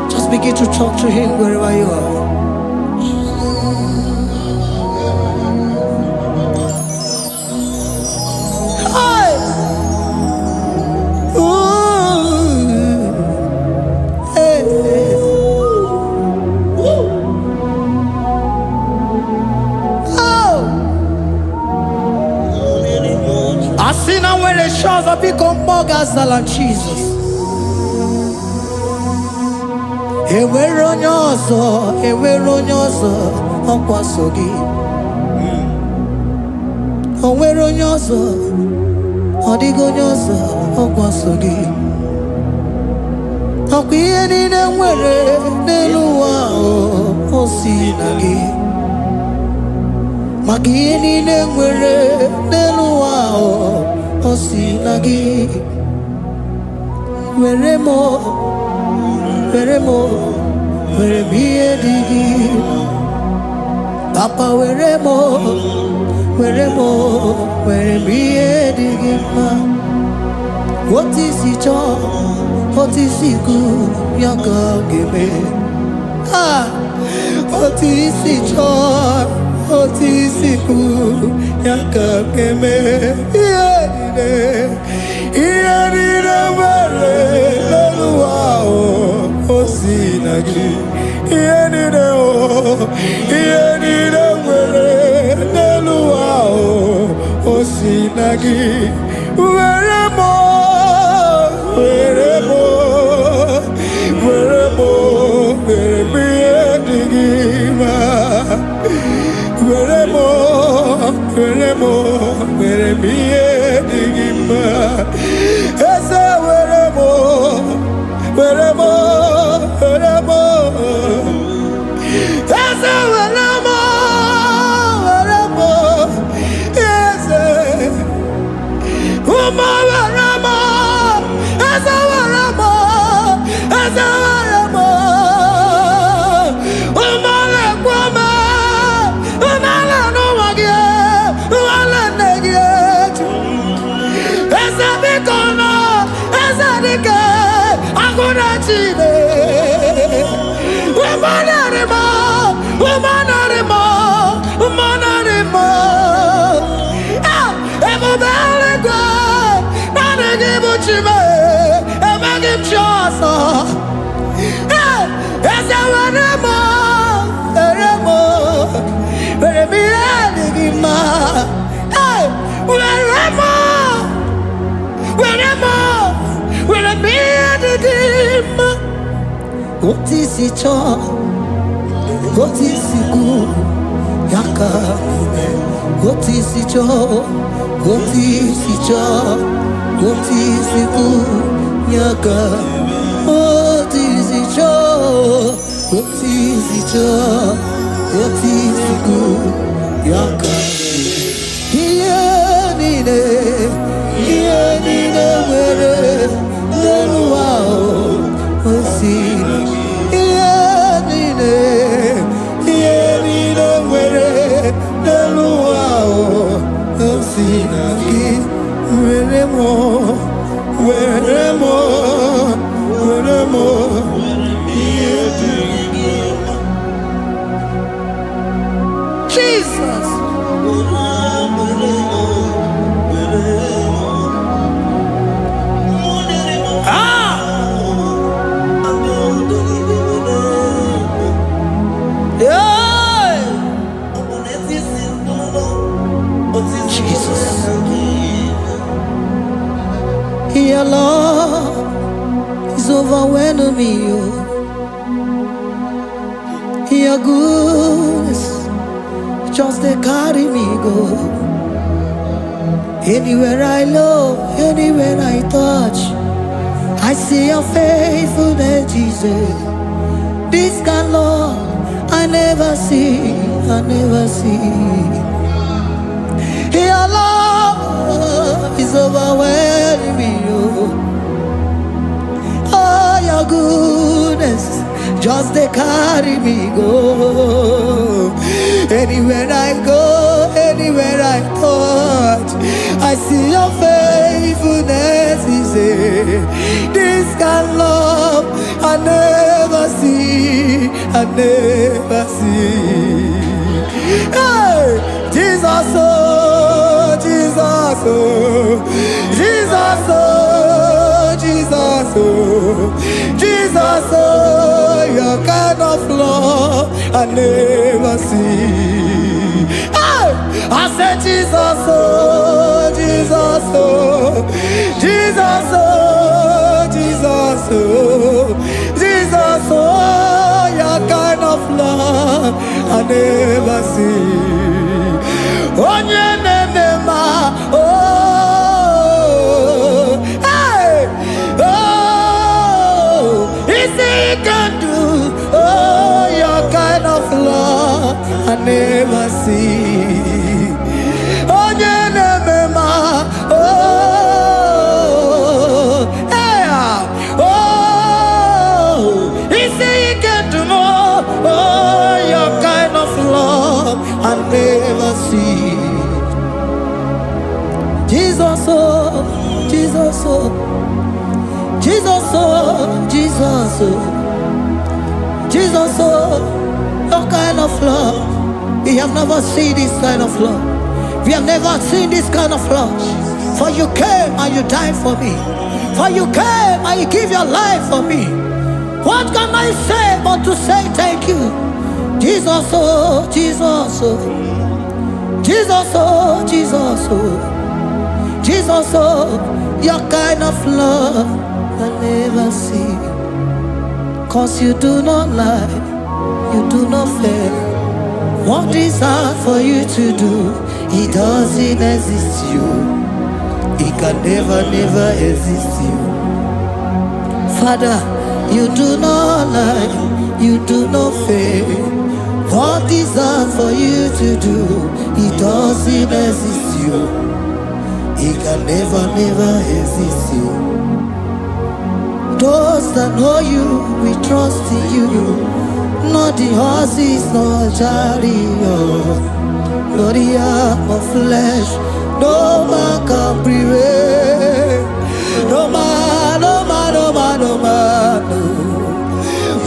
Just begin to talk to him wherever you are. Hey! Ooh. Hey. Oh! Asị na nwere chi ọzọ, biko mmụọ ga-azala Jizọs. Enwere onye ọzọ, enwere onye ọzọ, ọkwa so gị. O nwere onye ọzọ, ọ dịghị onye ọzọ, ọkwa so gị. Ọkwa ihe niile nwere n'elu ụwa ahụ, o si na gị. Maka ihe niile nwere n'elu ụwa ahụ, o si na gị. Were m, were m, were m ihe dị gị. Papa, were m, were m, were m ihe dị gị mma. Otu isi chọọ, otu isi kwu, ya ka ọ ga-eme. Ah, otu isi chọọ, otu isi kwu, ya ka ọ ga-eme. Ihe niile, ihe niile nwere n'elu ụwa ahụ, o si na gị. Ihe niile o, ihe niile nwere n'elu ụwa ahụ, o si na gị. Were m, were m, were m, were m ihe dị gị mma. Were m, were m, were m ihe dị gị mma. Eze, were m, were m, were m. Eze, were m. Otu isi chọọ, otu isi kwu, ya ka eme. Otu isi chọọ, otu isi chọọ, otu isi kwu, ya ka. Otu isi chọọ, otu isi chọọ, otu isi kwu, ya ka. Ihe niile, ihe niile nwere n'elu ụwa o si. Ihe niile, ihe niile nwere n'elu ụwa o si na gị. Were m, were m, were m. Ihe dị gị mma. Jesus. Were m, were m. Ah! Yeah. Jesus. Your love is overwhelming me, oh. Your goodness just dey carry me go. Anywhere I look, anywhere I touch, I see your faithfulness, Jesus. This kind of love I never see, I never see. Your love is overwhelming me, oh. Oh, your goodness just dey carry me go. Anywhere I go, anywhere I touch, I see your faithfulness. Is this kind of love I never see, I never see. Hey, Jesus, oh, Jesus, oh, Jesus, oh, Jesus, oh, Jesus, oh, your kind of love I never see. Hey, I said, Jesus, oh, Jesus, oh, Jesus, oh, Jesus, oh, Jesus, oh, your kind of love I never see. Onye na-eme mma, oh, hey, oh, isi ike ndụ, oh, your kind of love I never see. Onye na-eme mma, oh, hey, oh, isi ike ndụ m, oh, your kind of love I never see. Jesus, oh, Jesus, oh, Jesus, oh, Jesus, oh, Jesus, oh, your kind of love. We have never seen this kind of love. We have never seen this kind of love. For you came and you died for me. For you came and you give your life for me. What can I say but to say thank you? Jesus, oh, Jesus, oh, Jesus, oh, Jesus, oh, Jesus, oh, your kind of love I never see. 'Cause you do not lie, you do not fail. What is hard for you to do, it doesn't exist you. It can never, never exist you. Father, you do not lie, you do not fail. What is hard for you to do, it doesn't exist you. It can never, never exist you. Those that know you, we trust in you. Not the horses, nor chariot, nor the arm of flesh. No man can prevail. No man, no man, no man, no man. No.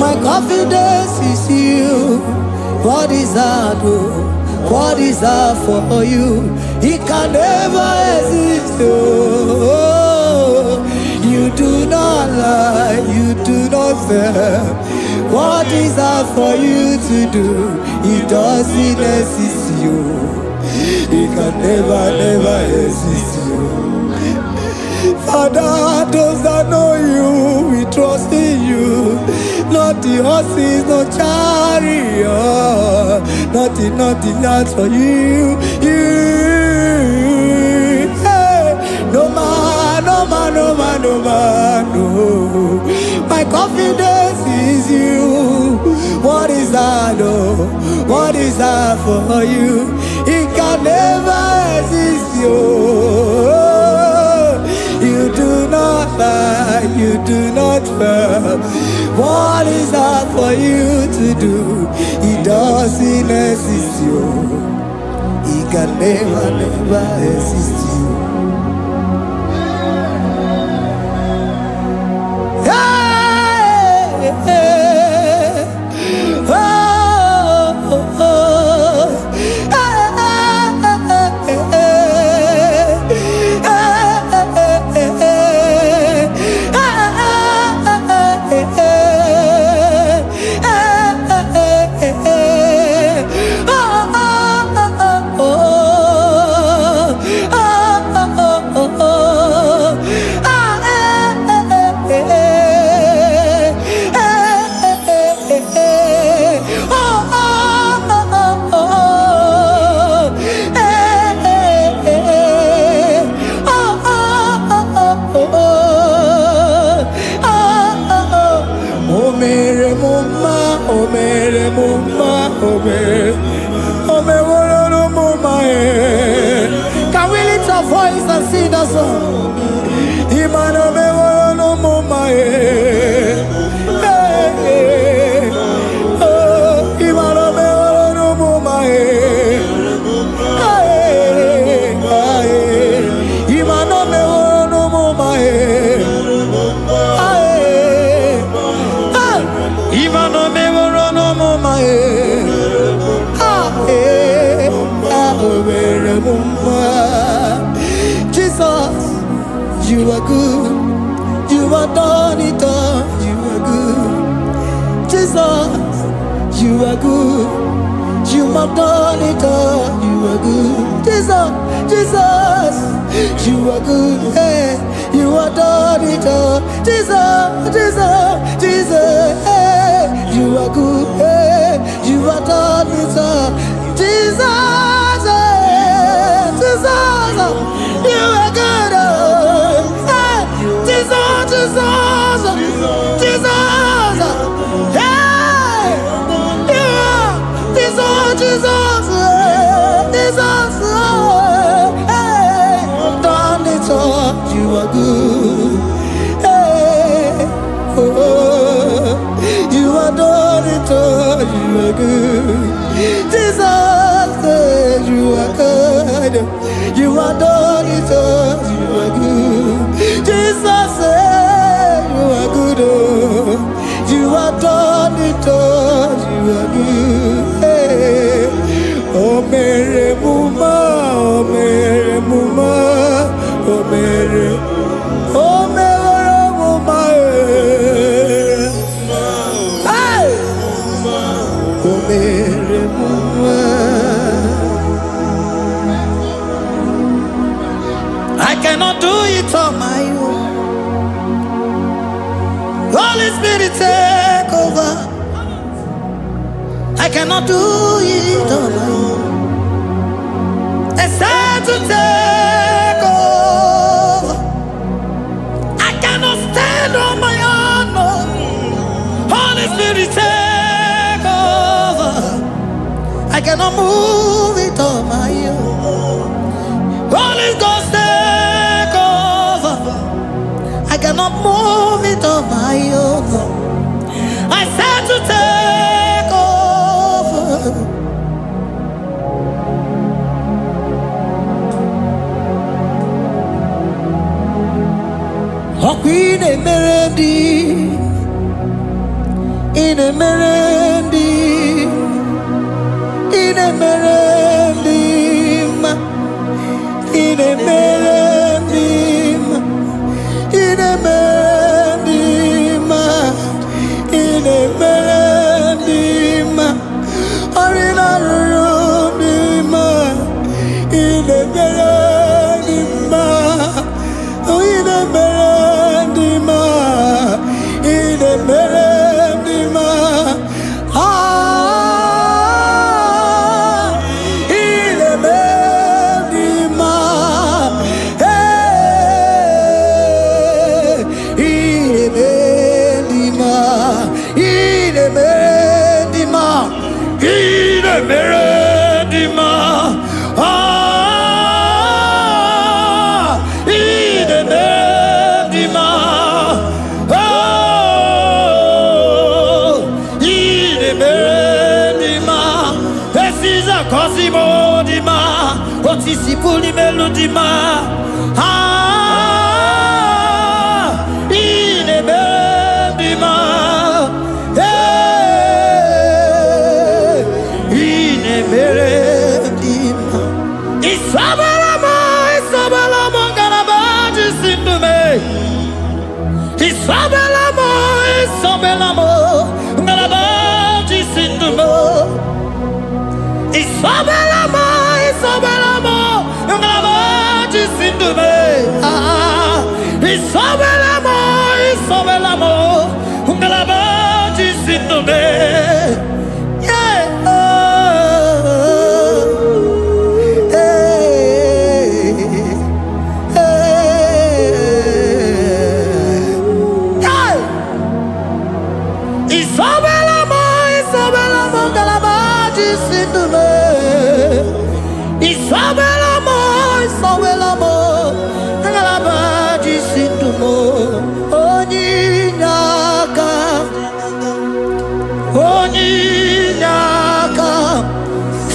My confidence is you. What is that? Oh? What is that for you? It can never exist. Oh, you do not lie, you do not fail. What is that for you to do? It doesn't exist you. It can never, never exist you. Father, those that know you, we trust in you. Not the horses, no chariot. Nothing, nothing, not for you. You. Hey. No man, no man, no man, no man, no. My confidence is you. What is that, oh? What is that for you? It can never exist, you. You do not lie, you do not fail. What is that for you to do? It doesn't exist, you. It can never, never exist, you. Hey, hey. Oh, oh, oh. Hey, hey, hey, hey, hey. Oh, oh, oh, oh, oh, oh, oh. Ah, eh, eh, eh, eh, eh, eh, eh. Oh, oh, oh, oh, oh. Eh, eh, eh, eh. Oh, oh, oh, oh, oh. Oh, oh, oh. O mere m mma, o mere m mma, o mere, o meworo m mma, eh. Can we lift our voice and sing that song? Imana meworo m mma, eh. Hey, hey. Oh, Imana meworo m mma, eh. Hey, hey. Imana meworo m mma, eh. Hey, hey. Imana meworo m mma, eh. Ah, eh. Ah, o mere m mma. Jesus, you are good. You are done it all. You are good. Jesus, you are good. You have done it all. You are good. Jesus, Jesus, you are good. Hey, you have done it all. Jesus, Jesus, Jesus, hey, you are good. Hey, you have done it all. Jesus, hey, Jesus, you are good. Oh, hey, Jesus, Jesus, Jesus, hey, yeah, Jesus, Jesus, hey, Jesus, hey, done it all. You are good. Hey, oh, you are done it all. You are good. Jesus, hey, you are good. You are done it all. You are good. Jesus, hey, you are good. Oh, you are done it all. You are good. Hey. O mere m mma, o mere m mma, o mere, o mere m mma, eh. Hey! O mere m mma. I cannot do it on my own. Holy Spirit, take over. I cannot do it on my own. Except to take over. I cannot stand on my own. No. Holy Spirit, take over. I cannot move it on my own. Holy Ghost, take over. I cannot move it on my own. I said to take over. Ọkwa ị na-emere ndị ị na-emere ndị ị na-emere ndị mma ị na-emere ndị mma ị na-emere ndị mma ị na-emere ndị mma ọrụ na-arụrụ ndị mma ị na-emere ndị mma ị na-emere ndị mma ị na-emere ndị dị mma, otu isi pụrụ imelu dị mma. Ah, ị na-eme dị mma. Ee, ị na-emere dị mma. Isabela m, Isabela m, ngalaba ji si ndụ mee. Isabela m, Isabela m, ngalaba ji si ndụ mee. Isabela m, Isabela m, ngalaba ji si ndụ mee. Ah, Isabela m, Isabela m, ngalaba ji si ndụ mee. Yeah. Oh, hey, hey, hey. Isabela m, Isabela m, ngalaba ji si ndụ mee. Isabela m, Isabela m, ngalaba ji si ndụ m. Onye inye aka, onye inye aka,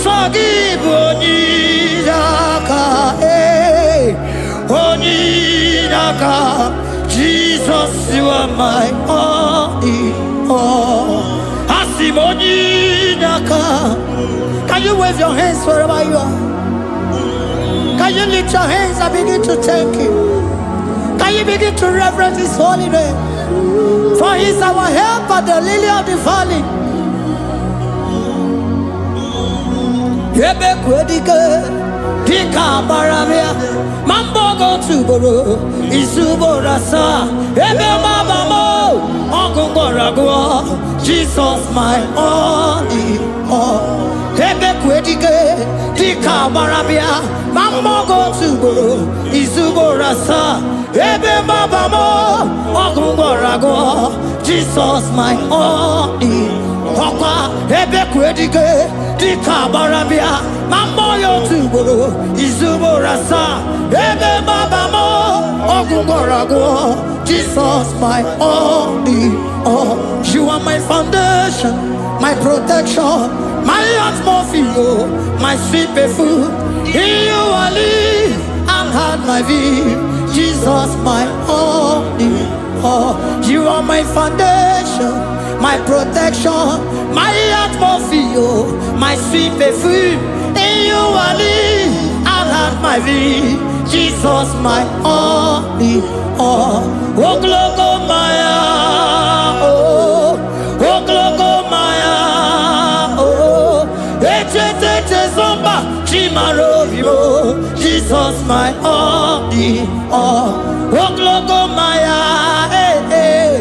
sọ gị bụ onye inye aka, ee, onye inye aka. Jesus, you are my all in all. Asị m onye inye aka. Can you wave your hands wherever you are? Can you lift your hands and begin to thank Him? Can you begin to reverence His holy name? For He is our helper, the lily of the valley. Ebe kwedike dịka agbara bịa ma mbọ otu ugboro izu ugboro asaa ebe mgbaba m ọgụ gwọrọ agwọ. Jesus, my all in all. Ebe kwedike dịka agbara bịa ma mbọ otu ugboro izu ugboro asaa ebe mgbaba m ọgụ gwọrọ agwọ. Jesus, my all in ọkwa ebe kwedike dịka agbara bịa ma mmụọ ya otu ugboro izu ugboro asaa ebe mgbaba m ọgwụ gwọrọ agwọ. Jesus, my all in all. You are my foundation, my protection, my atmosphere, my sweet perfume. In you I live and had my being. Jesus, my all in all. You are my foundation, my protection, my atmosphere, my sweet perfume. In you I live and have my being. Jesus, my all in all. Ogologo maya, oh, ogologo maya, oh. Echeteche zomba, chimarobio. Jesus, my all in all. Ogologo maya, eh, eh.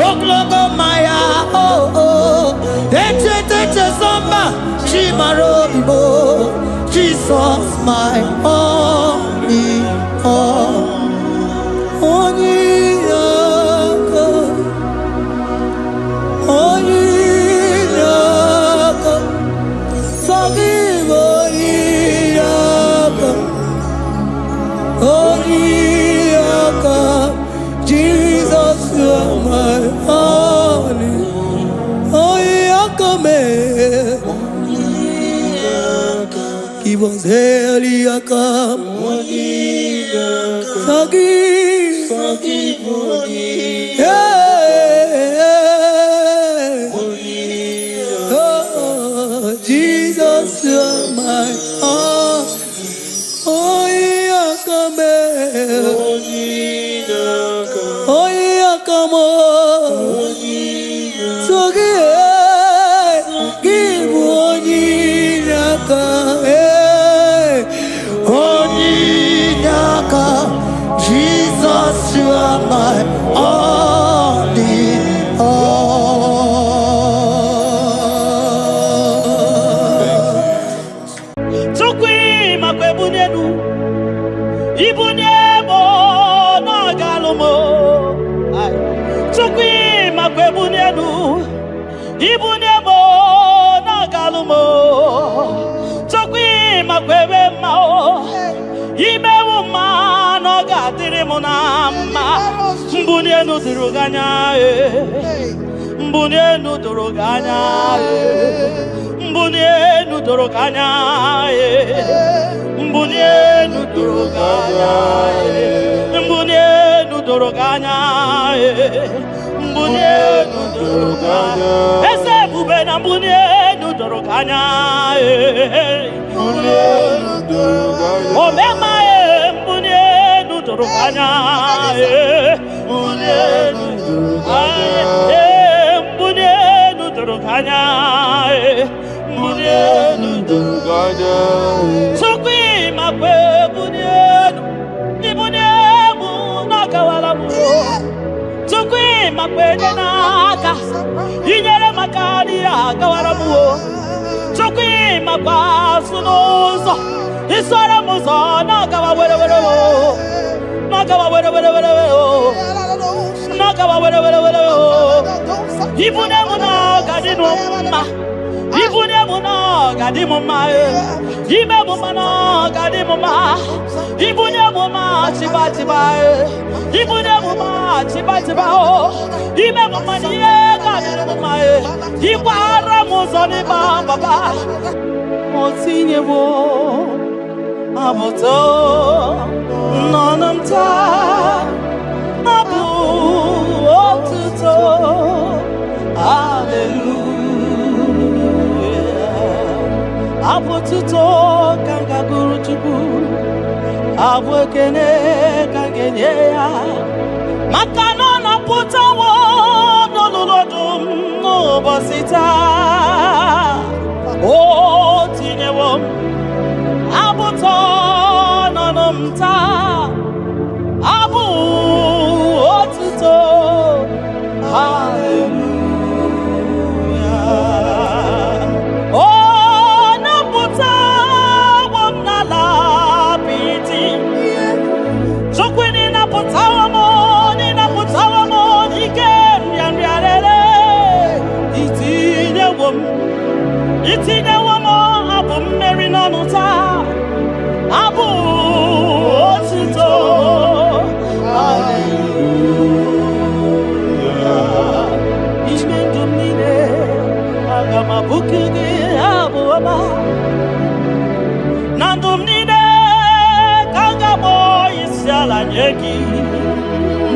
Ogologo maya, oh, oh. Echeteche zomba, chimarobio. Jesus, my all in all. Onye aka, onye aka, sọ gị bụ onye aka, onye aka. Jesus, you are my only, onye aka mee. Give us heli aka, sọ gị. Yeah. Oh, Jesus, you are my all. Onye aka mee. Onye aka m. So gị, gị bụ onye inye aka. Eh, onye inye aka. Jesus, you are my all in all. Chukwu makwa ebunye elu ibunye m na ọ ga-alụ m. Ai. Chukwu makwa ebunye elu ibunye m na ọ ga-alụ m. Chukwu makwa ebe mma o imewu mma na ọ ga-adịrị m na mma. Mbunye elu doro gị anya ee. Mbunye elu doro gị anya ee. Mbunye elu doro gị anya ee. doro gị anya. Mbunye enu doro gị anya. Mbunye enu doro gị anya. Eze ebube na mbunye enu doro gị anya. Mbunye enu doro gị anya. Omema mbunye enu doro gị anya. Mbunye enu doro gị anya. Mbunye enu doro gị anya. Mbunye enu doro gị anya. Chukwu ịmakwa ebunye enu, ibunye emu n'ọkawara m. Chukwu ịmakwa enye n'aka, inyere maka n'ihe agawara m. Chukwu ịmakwa azụ n'ụzọ, isoro m ụzọ n'ọgawa were were o. N'ọgawa were were were o. N'ọgawa were were were o. Ibunye m n'ọga dị m mma. Ibunye m n'ọga dị m mma. Ime m mma n'ọga dị m mma. Ibunye m mma chiba chiba. Ibunye m mma chiba chiba o. Ime m mma n'ihe ga dị m mma. Ịkwara m ụzọ n'ịba papa. O tinyewo abụtọ n'ọnụ m taa. Abụ otuto. Hallelujah. Abụ otuto ka m ga-agụrụ Chukwu. Abụ ekene ka m ga-enye ya. Maka na ọ napụtawo n'olulu ọdụm n'ụbọchị taa. O tinyewo m abụtọ n'ọnụ m taa. Abụ otuto. Hallelujah. Ọ napụtawo m n'ala apịtị. Chukwu n'ịnapụtawo m, n'ịnapụtawo m n'ike nrịanrịa rere. Itinyewo m, itinyewo m abụ mmeri n'ọnụ taa. Abụ otuto. Hallelujah. Ime ndụ m niile, aga m abụku gị abụ ọma. Na ndụ m niile ka m ga-akpọ isi ala nye gị.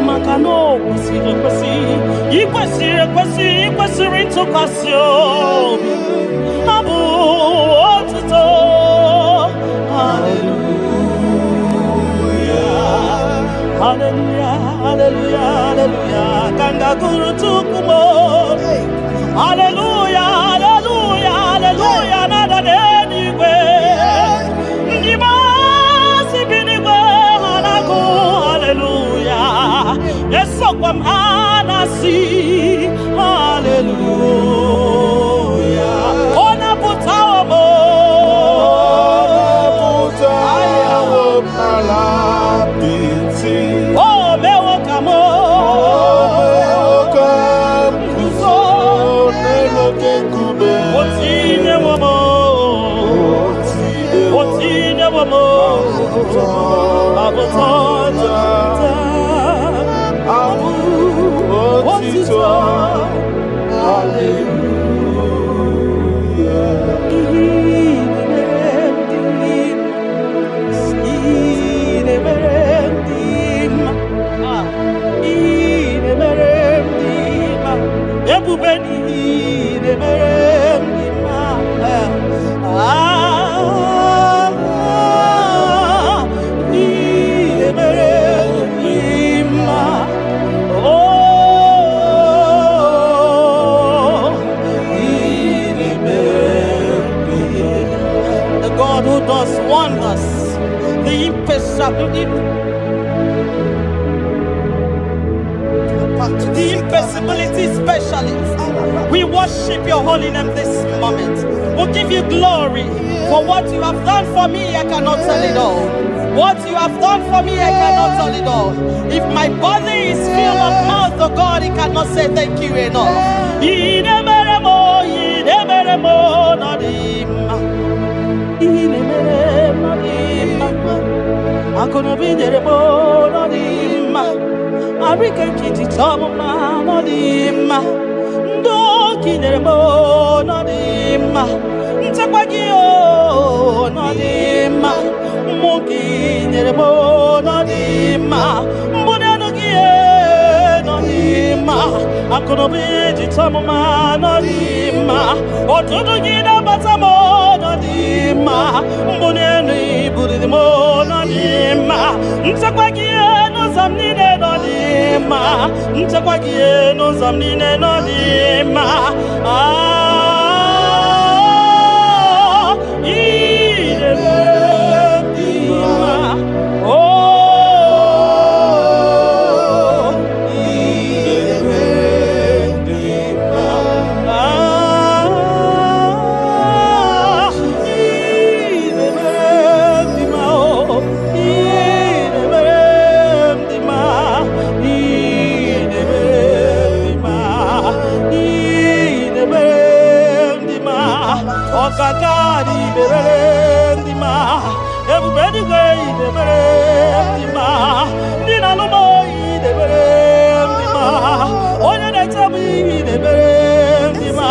Maka na o kwesịrị ekwesị, ị kwesịrị ekwesị, ị kwesịrị ntụkwasị obi. Abụ otuto. Hallelujah. Hallelujah, hallelujah, hallelujah. Ka m ga-agụrụ Chukwu m. Hallelujah, hallelujah, hallelujah. Na-ada n'eluigwe. Ndị maasị bi n'igwe ha na-agụ hallelujah. Esokwa m ha na-asị hallelujah. Ọ napụtawo m. Ọ napụtawo m n'ala apịtị. O mewo ka m O mewo ka m guzo n'elu oke nkume. O tinyewo m. O O tinyewo m. Abụtọ Abụ otito. Hallelujah. Ihe na-emere m dị mma. Ihe na-emere m dị mma. Ebube n'ihe na-emere m dị mma. Ah, ihe na-emere m dị mma. Oh, ihe na-emere m dị mma. The God who does wonders, the impossibility, the impossibility specialist. We worship your holy name this moment. We give you glory for what you have done for me. I cannot tell it all. What you have done for me, I cannot tell it all. If my body is filled of mouth, oh God, it cannot say thank you enough. Inemeremo, inemeremo, nadima. Inemeremo, nadima. Akụnụba inyere m ọ dị mma. Arịka nkịtị chọọ m mma ọ dị mma. Ndụ oke inyere m ọ dị mma. Nchekwa gị ọ dị mma. Mmụọ gị nyere m nọ dị mma. Mbuli elu gị nọ dị mma. Akụnụba iji chọọ m mma nọ dị mma. Ọtụtụ gị na-abata m nọ dị mma. Mbuli elu ibuliri m nọ dị mma. Nchekwa gị n'ụzọ m niile nọ dị mma. Nchekwa gị n'ụzọ m niile nọ dị mma. Ah, ị na-eme dị mma. Oh, ị na-eme dị mma. Ah, ị na-eme dị mma. Oh, ị na-eme dị mma. Ị na-eme dị mma. Ị na-eme dị mma. Ọkaka dị mere dị mma. Ebube eluigwe ị na-emere dị mma. Ndị na-alụ m ị na-emere dị mma. Onye na-eche m ị na-emere dị mma.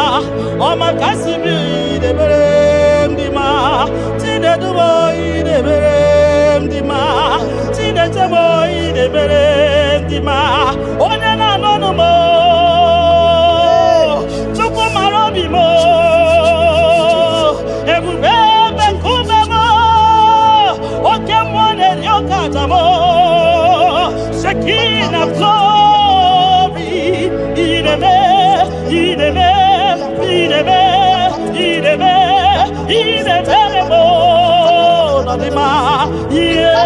Ọma kasị m ị na-emere dị mma. Chinedu m ị na-emere dị mma. Chineche m ị na-emere dị mma. Onye na-anụ ọnụ m, Chukwu mara obi m, ebube ebe nkume m, oke mmụọ na-eri oke aja m, Shekinah glory, ị na-eme, ị na-eme, ị na-eme, ị na-eme, ị na-emere m n'ọdịmma. Yeah,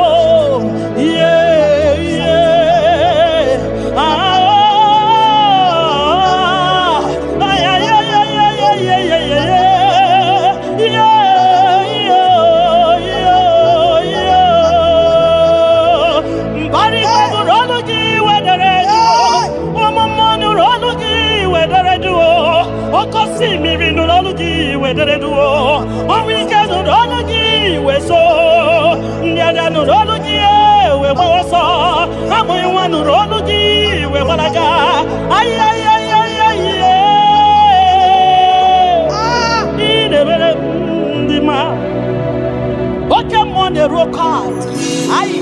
yeah, yeah, yeah. Ah, ay, ay, ay, ay, ay, ay, ay, ay, ay. Yeah, yeah, yeah, yeah. Mbara igwe nụrụ olu gị wedere jụụ. Ụmụ mmụọ nụrụ olu gị wedere jụụ. Oke osimiri nụrụ olu gị wedere jụụ. Ọnwụ ike nụrụ olu gị weso. Ndị agha nụrụ olu gị wee gbawa ọsọ. Amụghị nwa nụrụ olu gị wee gbalaga. Ay, ay, ay, ay, ay, ị na-emere ndị mma. Oke mmụọ na-eru oke ala. Ayi,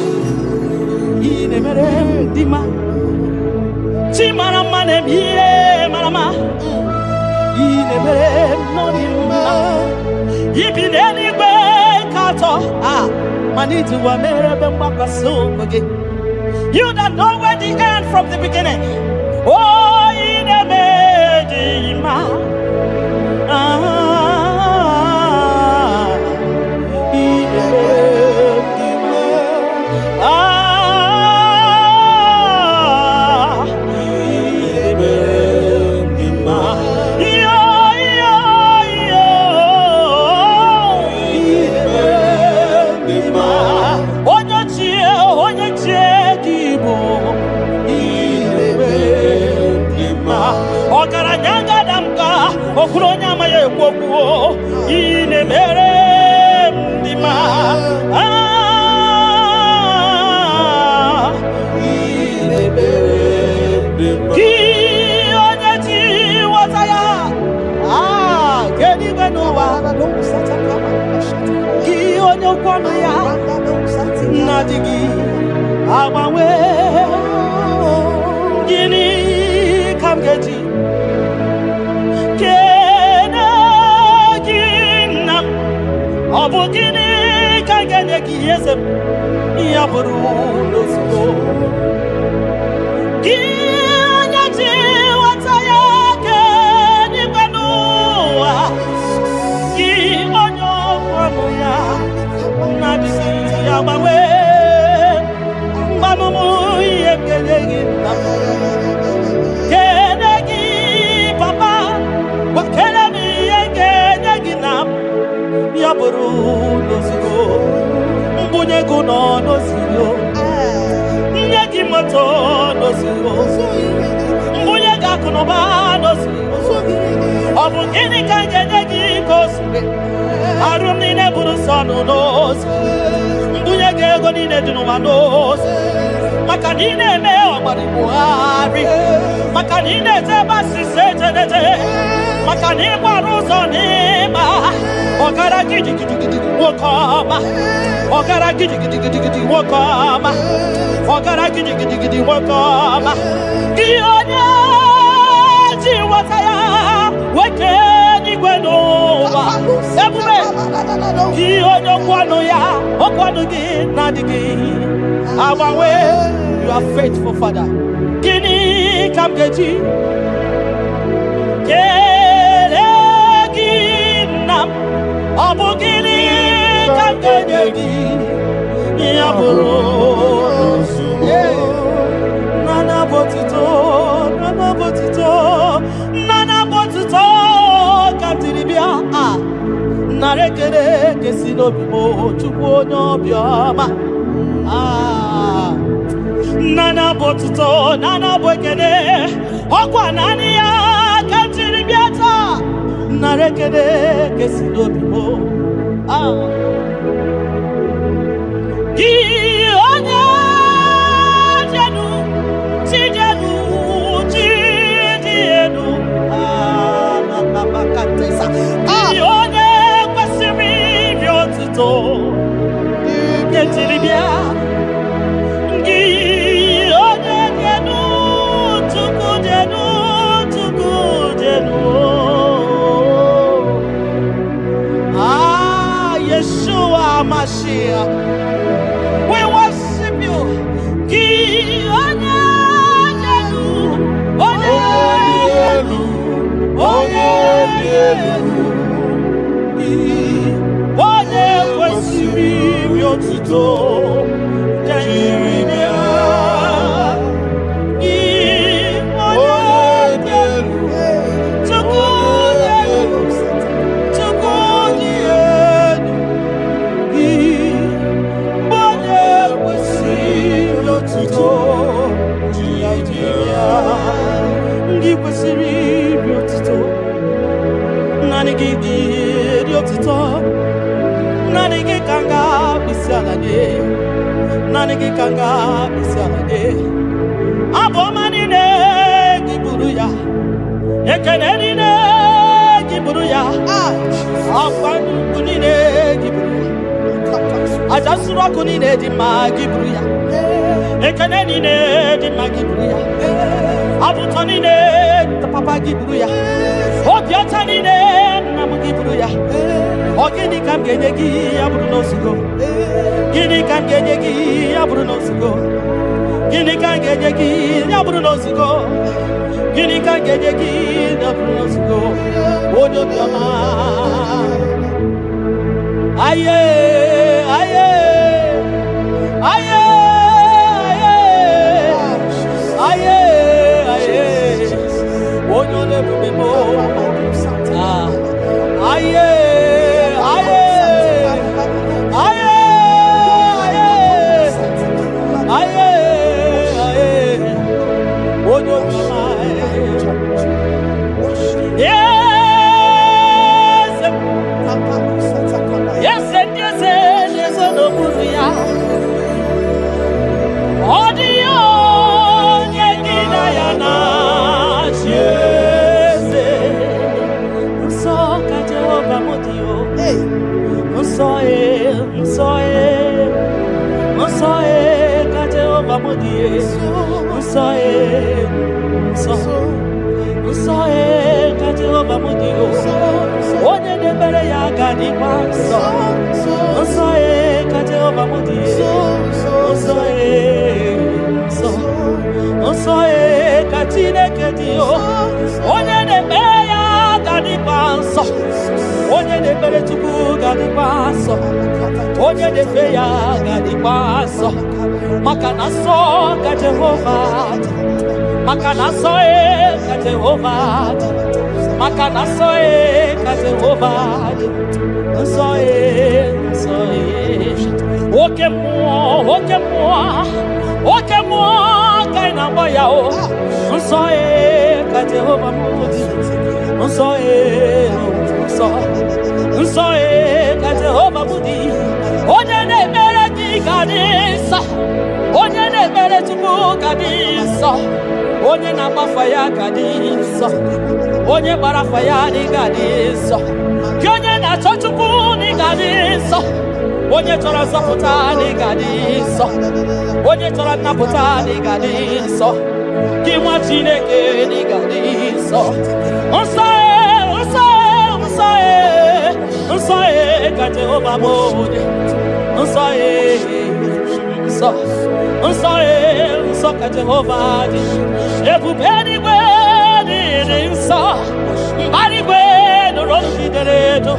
ị na-emere ndị mma. Chi mara mma na-eme ihe mara mma. Ị na-emere m n'ọdị mma. Ibi n'eluigwe ka atọ a mana iji ụwa mere ebe mgbakwasị ụkwụ gị. You that know where the end from the beginning. Oh, ị na-eme dị mma. Ah, ị na-eme dị mma. Ah, ị na-eme dị mma. Yo, yo, yo. Ị na-eme dị mma. Onye ochie, onye ochie gị bụ. Ị na-eme dị mma. Ọgaranya gada m ka okwuru onye amaghị ekwu okwu. Ị na-emere m dị mma. Ah, ị na-emere gị onye ji nghọta ya ah kedu n'ụwa gị onye okwu ọnụ ya na-adịghị agbanwe. Gịnị ka m ga-eji kene gị nna m? Ọ bụ gịnị ka m ga-enye gị eze m? Ya bụrụ n'ozugbo gị onye ji nghọta ya kedigwe n'ụwa, gị onye okwu ọnụ ya na-adịghị agbanwe, mgbanụmụ ihe m ga-enye gị nna m. Kene gị papa, gwakere m ihe m ga-enye gị na m. Ya bụrụ n'ozugbo mbunye gị nọ n'ozugbo, nye gị moto n'ozugbo, mbunye gị akụnụba n'ozugbo. Ọ bụ gịnị ka m ga-enye gị ka o zuru arụ m niile bụrụ nsọ nụ n'ozu, mbunye gị ego niile dị n'ụwa n'ozu, maka na ị na-eme ọgbara Buhari. Maka na ị na-eje ebe asịsa ejeneje, maka na ị gbara ụzọ n'ịma. Ọgara gidigidigidi nwoke ọma, ọgara gidigidigidi nwoke ọma, ọgara gidigidigidi nwoke ọma. Gị onye ji nweta ya weke n'igwe n'ụwa, ebube gị onye okwu ọnụ ya, okwu ọnụ gị na-adịghị agbanwe. You are faithful, Father. Gịnị ka m ga-eji kelee gị, nna m? Ọ bụ gịnị ka m ga-enye gị? Ya bụrụ nana bụ otuto, nana bụ otuto, nana bụ otuto ka m jiri bịa. A nara ekele kesi n'obi m, Chukwu onye obiọma. Ah, nana bụ otuto, nana bụ ekele, ọkwa naanị ya ka m jiri bịa taa. Nara ekele kesi n'obi m. Ah. Gị onye jenu, chi jenu, chi dị elu. Ah, na, na, na, Katesa. Gị onye kwesịrị iri otuto nke jiri bịa. Gị onye dị elu, Chukwu dị elu, Chukwu dị elu. Ah, Yeshua Mashiach. We worship you. Gị onye dị elu, onye dị elu, onye dị elu. Gị onye kwesịrị iri otuto jiri bịa. Gị onye dị elu, Chukwu dị elu, Chukwu dị elu. Gị onye kwesịrị otuto jiri bịa. Ndị kwesịrị iri otuto, naanị gị dị eri otuto. Naanị gị ka m ga-akpụ isi ala nye, naanị gị ka m ga-akpụ isi ala nye. Abụ ọma niile, gị buru ya. Ekene niile, gị buru ya. Ah, Ọkwa nnukwu niile, gị buru ya. Aja nsuru ọkụ niile dị mma, gị buru ya. Ekene niile dị mma, gị buru ya. Abụ ụtọ niile, papa, gị buru ya. Obi ọcha niile, nna m, gị buru ya. Ọ gịnị ka m ga-enye gị ya bụrụ na ozugo? Gịnị ka m ga-enye gị ya bụrụ na ozugo? Gịnị ka m ga-enye gị ya bụrụ na ozugo? Gịnị ka m ga-enye gị ya bụrụ na ozugo, onye obiọma? Aye, aye, aye, aye, aye, aye, onye ọla ebube m. Ah, aye, aye, aye, aye, aye, aye, onye obiọma. Eze, eze ndị eze na-ezo n'okpuru ya. Ọ dịghị onye gị na ya na-achị eze. Nsọ ka Jehova m dị o. Nsọ e, nsọ e, nsọ e ka Jehova m dị e. Nsọ e, nsọ, nsọ e ka Jehova m dị o. Onye na-ekpere ya ga-adịkwa nsọ. Nsọ e ka Jehova m dị e. Nsọ e, nsọ, nsọ e ka Chineke dị o. Onye na-ekpe ya ga-adịkwa nsọ. Onye na-ekpere Chukwu ga-adịkwa nsọ. Onye na-efe ya ga-adịkwa nsọ, maka na nsọ ka Jehova dị, maka na nsọ e ka Jehova dị, maka na nsọ e ka Jehova dị. Nsọ e, nsọ e. Oke mmụọ, oke mmụọ, oke mmụọ ka ị na-agba ya o. Nsọ e ka Jehova m dị. Nsọ e, nsọ, nsọ e ka Jehova m dị. Onye na-ekpere gị ga-adị nsọ. Onye na-ekpere Chukwu ga-adị nsọ. Onye na-agbafa ya ga dị nsọ. Onye gbara afa ya na ị ga-adị nsọ. Gị onye na-achọ Chukwu na ị ga-adị nsọ. Onye chọrọ nzọpụta na ị ga-adị nsọ. Onye chọrọ nnapụta na ị ga-adị nsọ. Gị nwa Chineke na ị ga-adị nsọ. Nsọ e, nsọ e, nsọ e, nsọ e ka Jehova bụ onye. Nsọ e, nsọ, nsọ e, nsọ ka Jehova dị. Ebube eluigwe dị nsọ. Mbara igwe nụrụ olu gị dere edo.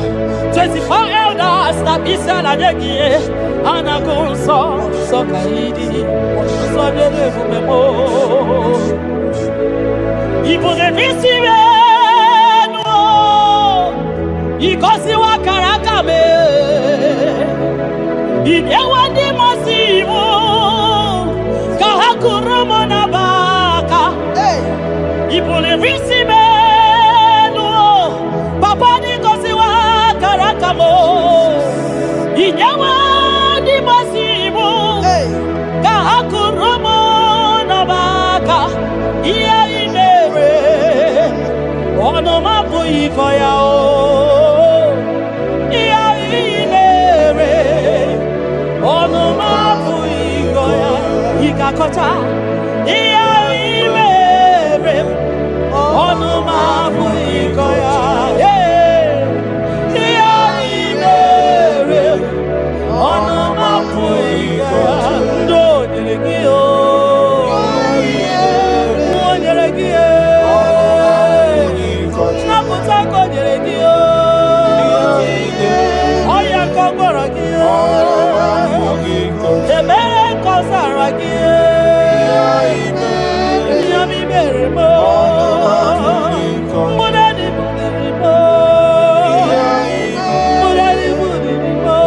24 elders na isi ala nye gị ihe. A na-agụ nsọ, nsọ ka ị dị. Nsọ nyere ebube m. Ị bụ n'isi m enu, ị gọziwo akara aka m. Ị nyewo ndị mmụọ iwu ka ha kụrụ m n'abaka. Hey. Ị buliri isi m elu, papa dị gọziwo akara aka m. Ị nyewo ndị mmụọ iwu Hey. ka ha kụrụ m n'abaka. Ihe ị mere, ọnụ m apụghị ịkọ ya o. Ihe ị mere, ọnụ m apụghị ịkọ ya. Ị ga-akọcha ihe ị mere, ọnụ m apụghị ịkọ ya. Ee, ihe ị mere, ọnụ m apụghị ịkọ ya. Ndị o nyere gị o, o nyere gị e, nnapụta ka o nyere gị o, ọya ka ọ gwọrọ gị o, ebere ka ọ zara gị e, ihe ọma i mere m o, mgbụrụ dị buliri m o, mgbụrụ dị buliri m o,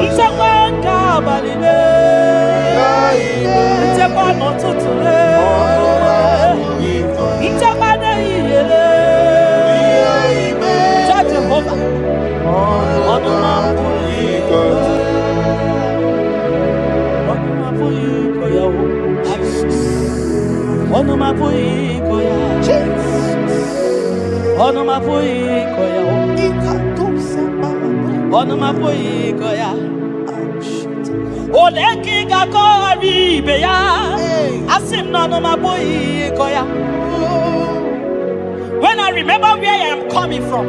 nchekwa nke abalị le, nchekwa n'ụtụtụ le, nchekwa n'ehihie le. Cha Jehova, ọnụ m apụghị ịkọ ya. Ọnụ m apụghị ịkọ ya o. Ọnụ m apụghị ịkọ ya. Ọnụ m apụghị ịkọ ya o. Ọnụ m apụghị ịkọ ya. Ole ka ị ga-akọghara ibe ya? Asị m na ọnụ m apụghị ịkọ ya. When I remember where I am coming from,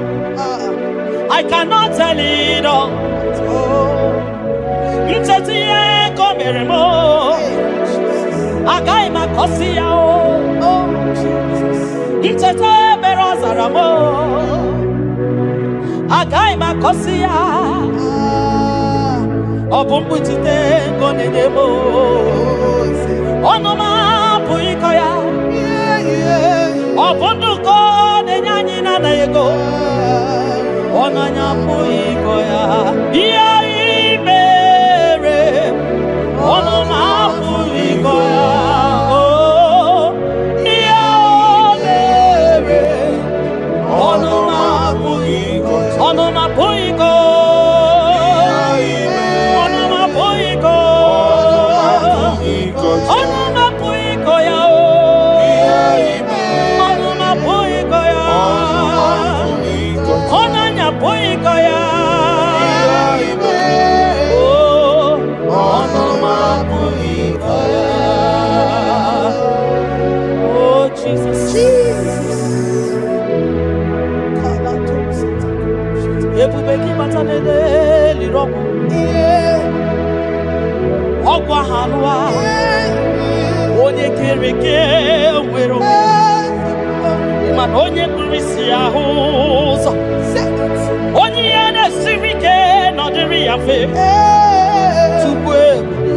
I cannot tell it all. Ncheta ihe ka o mere m o, agaghị m akọsi ya o. Ncheta ebere ọ zara m o, agaghị m akọsi ya. Ọ bụ mkpuchite nke ọ na-enye m o. Ọnụ m apụghị ịkọ ya. Ọ bụ ndụ ka ọ na-enye anyị na-anaghị ego. Ọnụ anyị apụghị ịkọ ya. Ihe ị mere, ọnụ m apụghị ịkọ ya. Oh, ihe o mere, ọnụ m apụghị ịkọ. Ọnụ m apụghị ịkọ. Ọnụ m apụghị ịkọ. Ọnụ m apụghị ịkọ ya o. Ọnụ m apụghị ịkọ ya. Ọnụ anyị apụghị ịkọ ya. Oh, ọnụ m apụghị ịkọ ya. Oh, Jesus. Ebube gị bata n'eliri ọgwụ. Ọgwụ ahụ alụwa. Onye kere eke nwere onwe. Mana onye kpuru isi ahụ ụzọ. Onye ihe na-esiri ike nọdịrị ya mfe. Tupu ebube.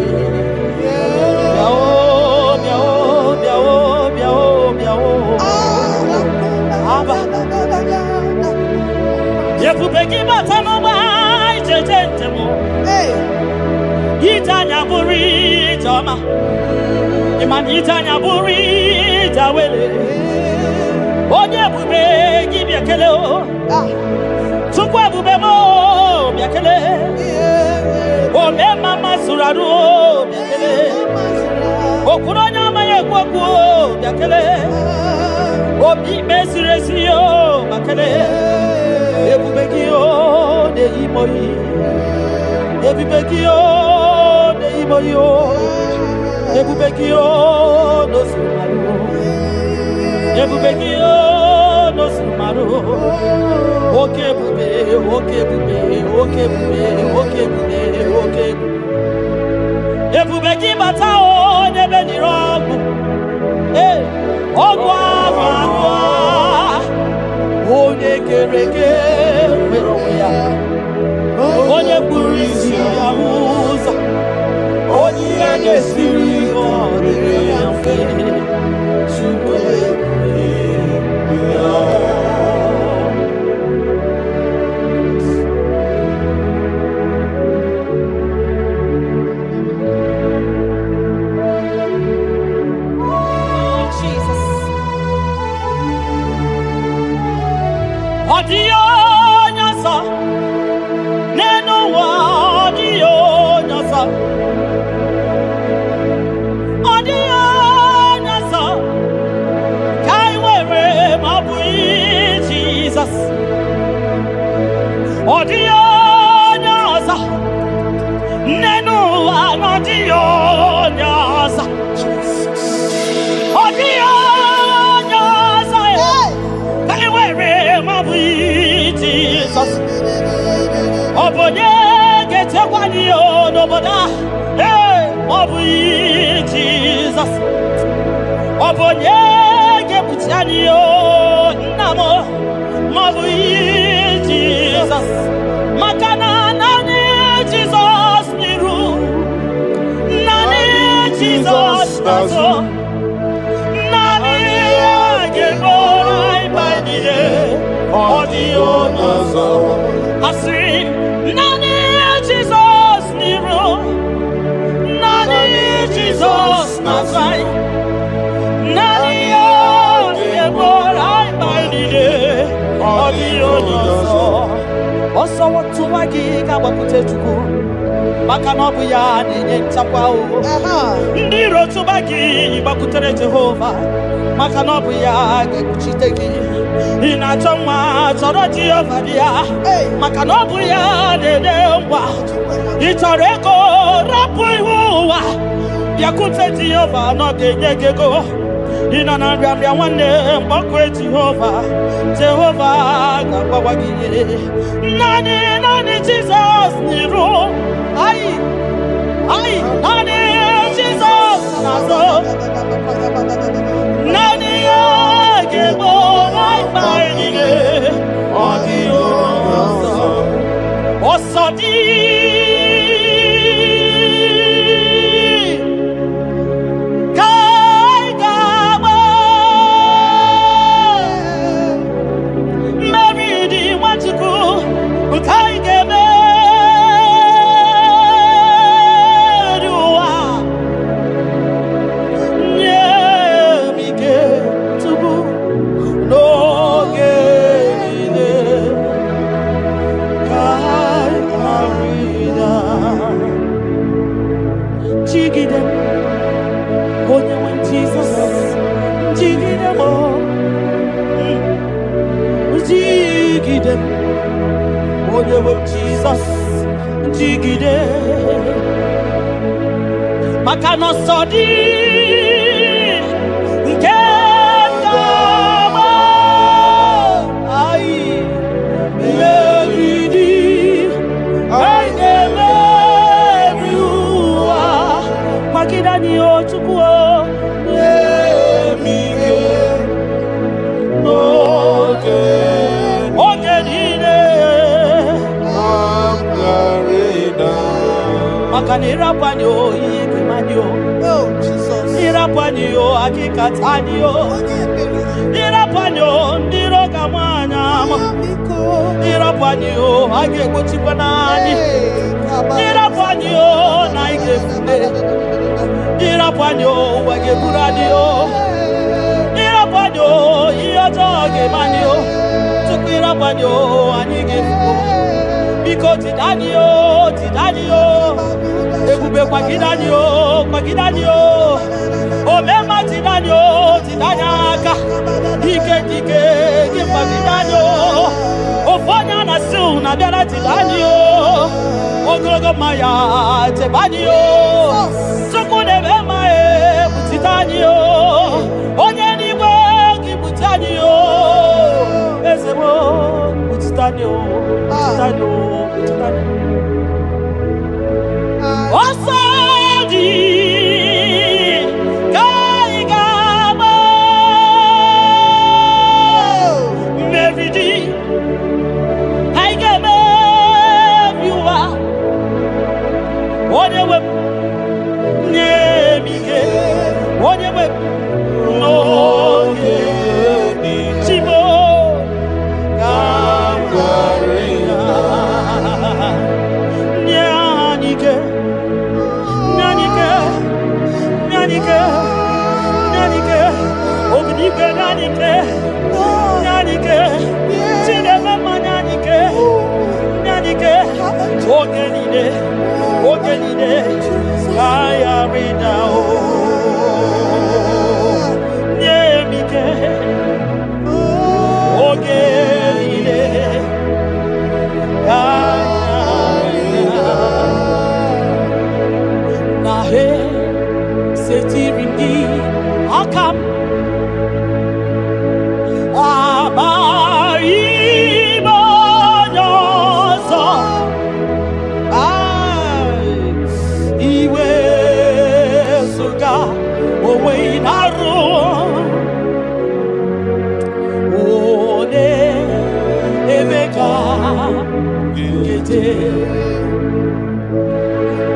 Bịa o, bịa o, bịa o, bịa o, bịa o. Aba. Ebube gị bata n'ụgbọ ijeje njem. Ije anya bụrụ ije ọma. Ịma na ije anya bụrụ ije awele. Onye ebube gị bịa kele o. Chukwu ebube m o, bịa kele. Ome mama zụrụ arụ o, bịa kele. Okwuru onye ọma ya. na-ekwu okwu bịa kelee. Obi ikpe ziri ezi o ma kelee. Ebube gị o na-eyi m oyi. Ebube gị o na-eyi m oyi o. Ebube gị o n'ozuru marụ. Ebube gị o n'ozuru marụ. Oke ebube, oke ebube, oke ebube, oke ebube, oke ebube. Ebube gị bata o n'ebe nyere ọgwụ. Ee, ọgwụ ahụ ahụ a. Onye kere eke nwere onwe ya. Onye kpuru isi ya hụ ụzọ. Onye ihe na-esiri ike ọ dịrị ya mfe. Chukwu ebube ya. Oh, Jesus. Ọ dịghị onye ọzọ n'elu ụwa, ọ dịghị onye ọzọ. Ọ dịghị onye ọzọ ka anyị nwere ma ọ bụghị Jizọs. Ọ dịghị onye ọzọ n'elu ụwa na ọ dịghị onye ọzọ. Ọ dịghị onye ọzọ ka anyị nwere ma ọ bụghị Jizọs. Ọ bụ onye ga-echekwa anyị n'obodo a? Ee, ma ọ bụghị Jizọs. Ọ bụ onye ga-ekpuchi anyị nna m? Ma ọ bụghị Jizọs. Maka na naanị Jizọs n'iru, naanị Jizọs n'azụ, naanị ya ga-eburu anyị mkpa niile. Ọ dịghị onye ọzọ. Asịrị m, naanị Jizọs n'iru, naanị Jizọs n'azụ anyị, naanị ya ga-eburu anyị mkpa niile. Ọ dịghị onye ọzọ. Ọsọ tụwa gị ga-agbakwute Chukwu, maka na ọ bụ ya na-enye nchekwa o. Ndị iro tụba gị, gbakwutere Jehova, maka na ọ bụ ya ga-ekpuchite gị. Ị na-achọ nwa, chọrọ Jehova dị ya, maka na ọ bụ ya na-enye ngwa. Ị chọrọ ego, rapụ ihu ụwa, bịakwute Jehova na ọ ga-enye gị ego. Ị nọ na nrịanrịa, nwanne, mgbakọ Jehova, Jehova ga-agbawa gị ihe. Naanị, naanị Jizọs n'iru anyị anyị, naanị Jizọs n'azụ, naanị ya ga-egbo anyị mkpa anyị niile. Ọ dịghị onye ọzọ. Ọsọ dị ka anyị ga-agba, mmeri dị Nwachukwu nke anyị ga-emeri ụwa. Nye m ike tupu n'oge niile ka anyị ghara ịda. Jigide m, onye nwe m Jizọs, jigide m o. Jigide m, onye nwe m Jizọs, jigide, maka na ọsọ dị nke ga-agba anyị, mmeri dị, anyị ga-emeri ụwa. Kwagide anyị o Chukwu o, nye m ike N'oge oge niile m ghara ịda. Maka na ịrapụ anyị o, ihe ga-eme anyị o. Oh, Jesus. Ịrapụ anyị o, akịkata anyị o. Onye ebere. Ịrapụ anyị o, ndị iro ga-ama anyị ama. Biko. Ịrapụ anyị o, a ga-egbochikwa n'anyị. Hey, kaba. Ịrapụ anyị o, na anyị ga-efute. Ịrapụ anyị o, ụwa ga-eburu anyị o. Ịrapụ anyị o, ihe ọjọọ ga-eme anyị o. Tupu ịrapụ anyị o, anyị ga-efu. Biko jide anyị o, jide anyị o. Ebube, kwagide anyị o, kwagide anyị o. Omema. anyị o, jide anyị aka. Ike dike gị mma jide anyị o. Ofu onye a na-asị unu abịara jide anyị o. Ogologo mma ya chebe anyị o. Chukwu na-eme mma e kpuchite anyị o. Onye n'igwe gị kpuchi anyị o. Eze m o, kpuchite anyị o, kpuchite anyị o, kpuchite anyị o. Ọsọ dị ka anyị ga-agba, mmeri dị anyị ga-emeri ụwa. Onye nwe m nye m ike, onye nwe m n'oge Chimo ka m ghara ịda. Nye anyị ike, nye anyị ike, nye anyị ike, nye anyị ike, obidigwe nye anyị ike, nye anyị ike, Chineke mma nye anyị ike, nye anyị ike, oge niile, oge niile, ka anyị ghara ịda o. Nye m ike, oge niile, ka anyị ghara ịda. Na he setiri m gị aka m, amaghị m onye ọzọ. Ai, iwe zụga onwe ị na-arụ one ebe ka nkeje.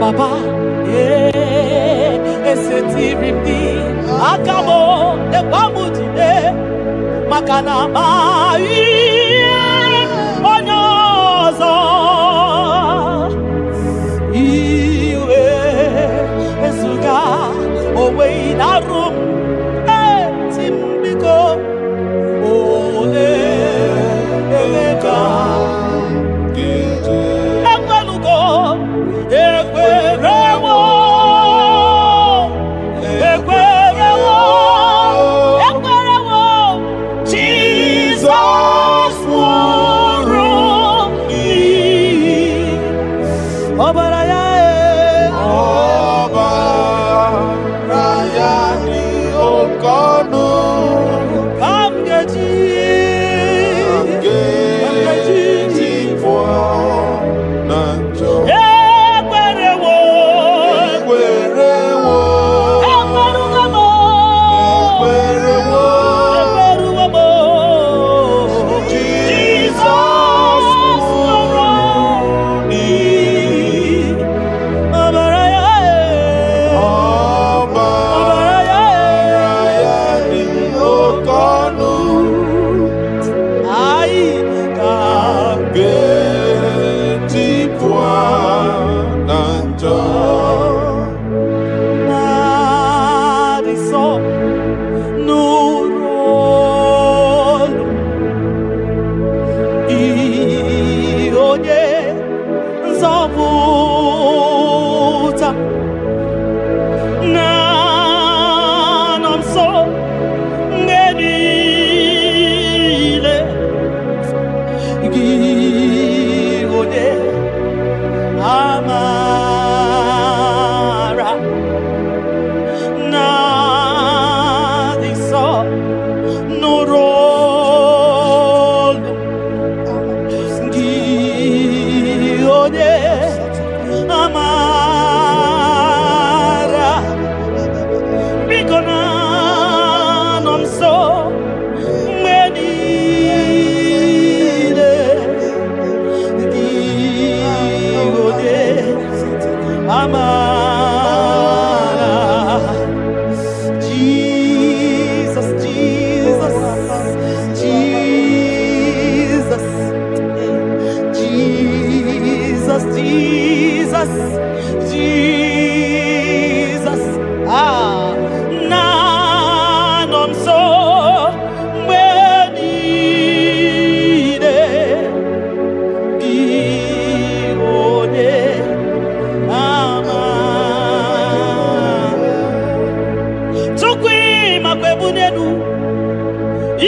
Baba, ee, esetiri m gị aka m, lekwa m jide maka na amaghị m onye ọzọ. Iwe ezuga onwe ị na-arụ m, eti m biko ole ebe ka ekwelugo, ekwerewo, ekwerewo, ekwerewo, Jizọs.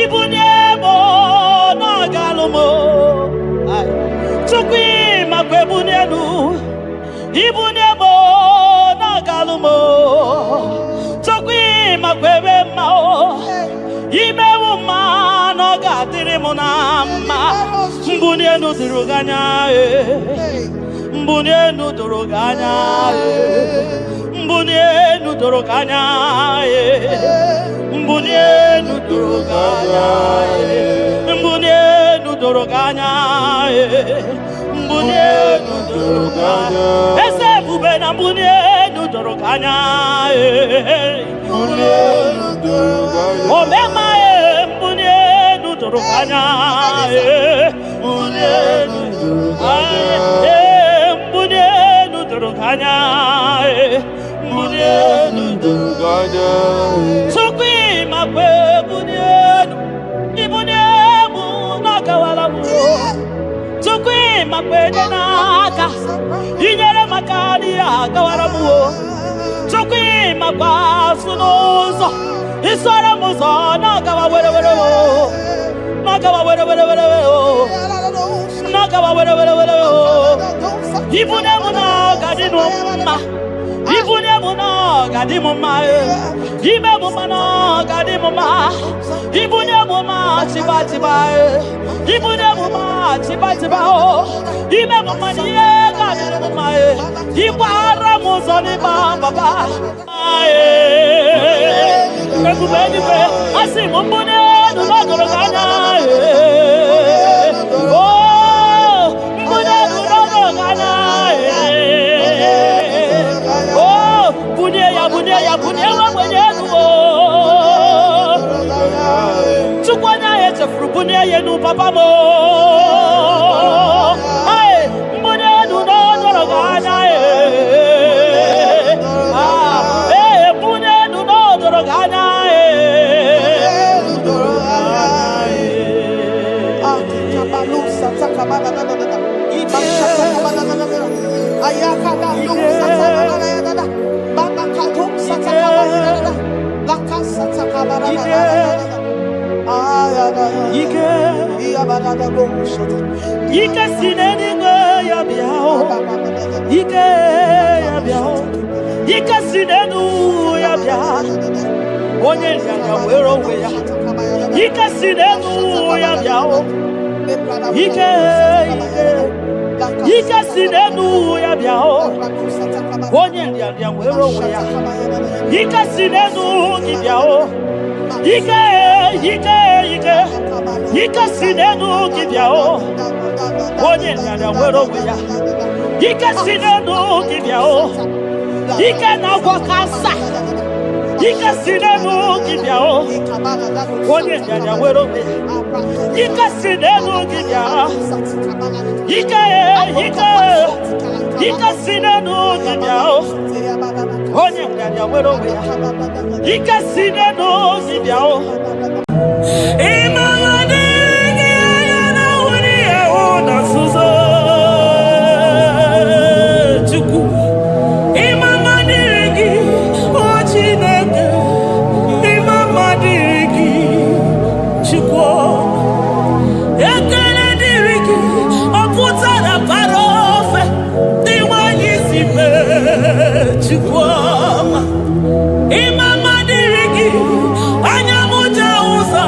Ibunye m na ọ ga-alụ m. Ai. Chukwu ịmakwa ebunye elu. Ibunye m na ọ ga-alụ m. Chukwu ịmakwa ebe mma o. Imewu mma na ọ ga-adịrị m na mma. Mbunye elu doro gị anya ee. Mbunye elu doro gị anya ee. Mbunye elu doro gị anya ee. Mbunye elu doro gị anya ee. Mbunye elu doro gị anya ee. Mbunye elu doro gị anya. Eze ebube na mbunye elu doro gị anya ee. Omema e mbunye elu doro gị anya ee. Mbunye elu ee. Mbunye elu doro gị anya ee. Mbunye elu doro Chukwu ịmakwa ebunye elu, ibunye mụ n'ọgawara m. Chukwu ịmakwa enye n'aka, inyere maka n'ihe agawara m o. Chukwu ịmakwa asụ n'ụzọ, isoro m ụzọ n'ọgawa were were o. N'ọgawa were were were o. N'ọgawa were were were o. Ibunye m na ọ ga-adị m mma. Ibunye m na ọ ga-adị m mma e. Ime m mma na ọ ga-adị m mma. Ibunye m mma chiba chiba e. Ibunye m mma chiba chiba o. Ime m mma na ihe ga-adị m mma e. Ịgbara m ụzọ n'ịgba papa. Ee. Ebube eluigwe, asị m mbunye elu n'ọgọrọ gị anya ee. Oh, mbunye elu n'ọgọrọ gị anya ee. Oh, bunye ya, bunye ya, bunye nwa ogbenye elu o. Chukwu onye ahụ echefuru bunye ya elu papa m o. Ai, mbunye elu n'ọdọrọ gị anya ee. Ah, ee, bunye elu n'ọdọrọ gị anya ee. Ike, ike si n'eluigwe ya bịa o. Ike ya bịa o. Ike si n'elu ya bịa. Onye nrịanrịa were onwe ya. Ike si n'elu ya bịa o. Ike, ike, ike si n'elu ya bịa o. Onye nrịanrịa were onwe ya. Ike si n'elu gị bịa o. Ike, ike, ike, ike si n'elu gị bịa o. Onye nrịanrịa were onwe ya. Ike si n'elu gị bịa o. Ike na-agwọ kansa. Ike si n'elu gị bịa o. Onye nrịanrịa were onwe ya. Ike si n'elu gị bịa. Ike, ike, ike si n'elu gị bịa o. Onye nrịanrịa were onwe ya. Ike si n'elu gị bịa o. Ịmara dịrị gị anya na nwere ihe hụ na nzuzo Chukwu. Ịma mma dịrị gị, o Chineke. Ịma mma dịrị gị, Chukwu. Ekele dịrị gị, ọ pụtara bara ofe dị nwanyị si mee, Chukwu ọma. Ịma mma dịrị gị, anya m ji ụzọ.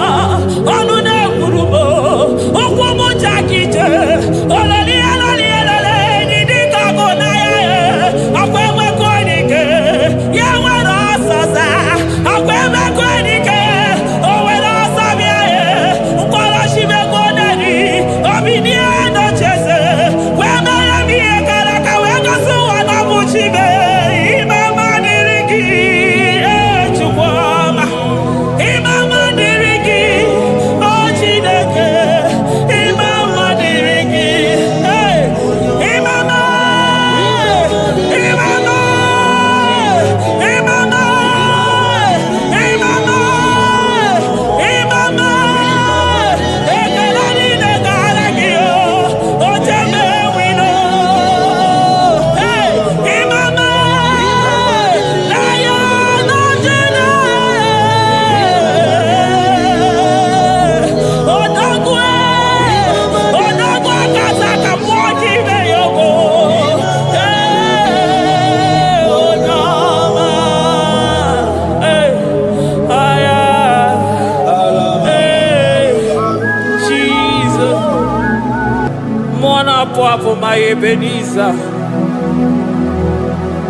Apụ, my Ebenezer.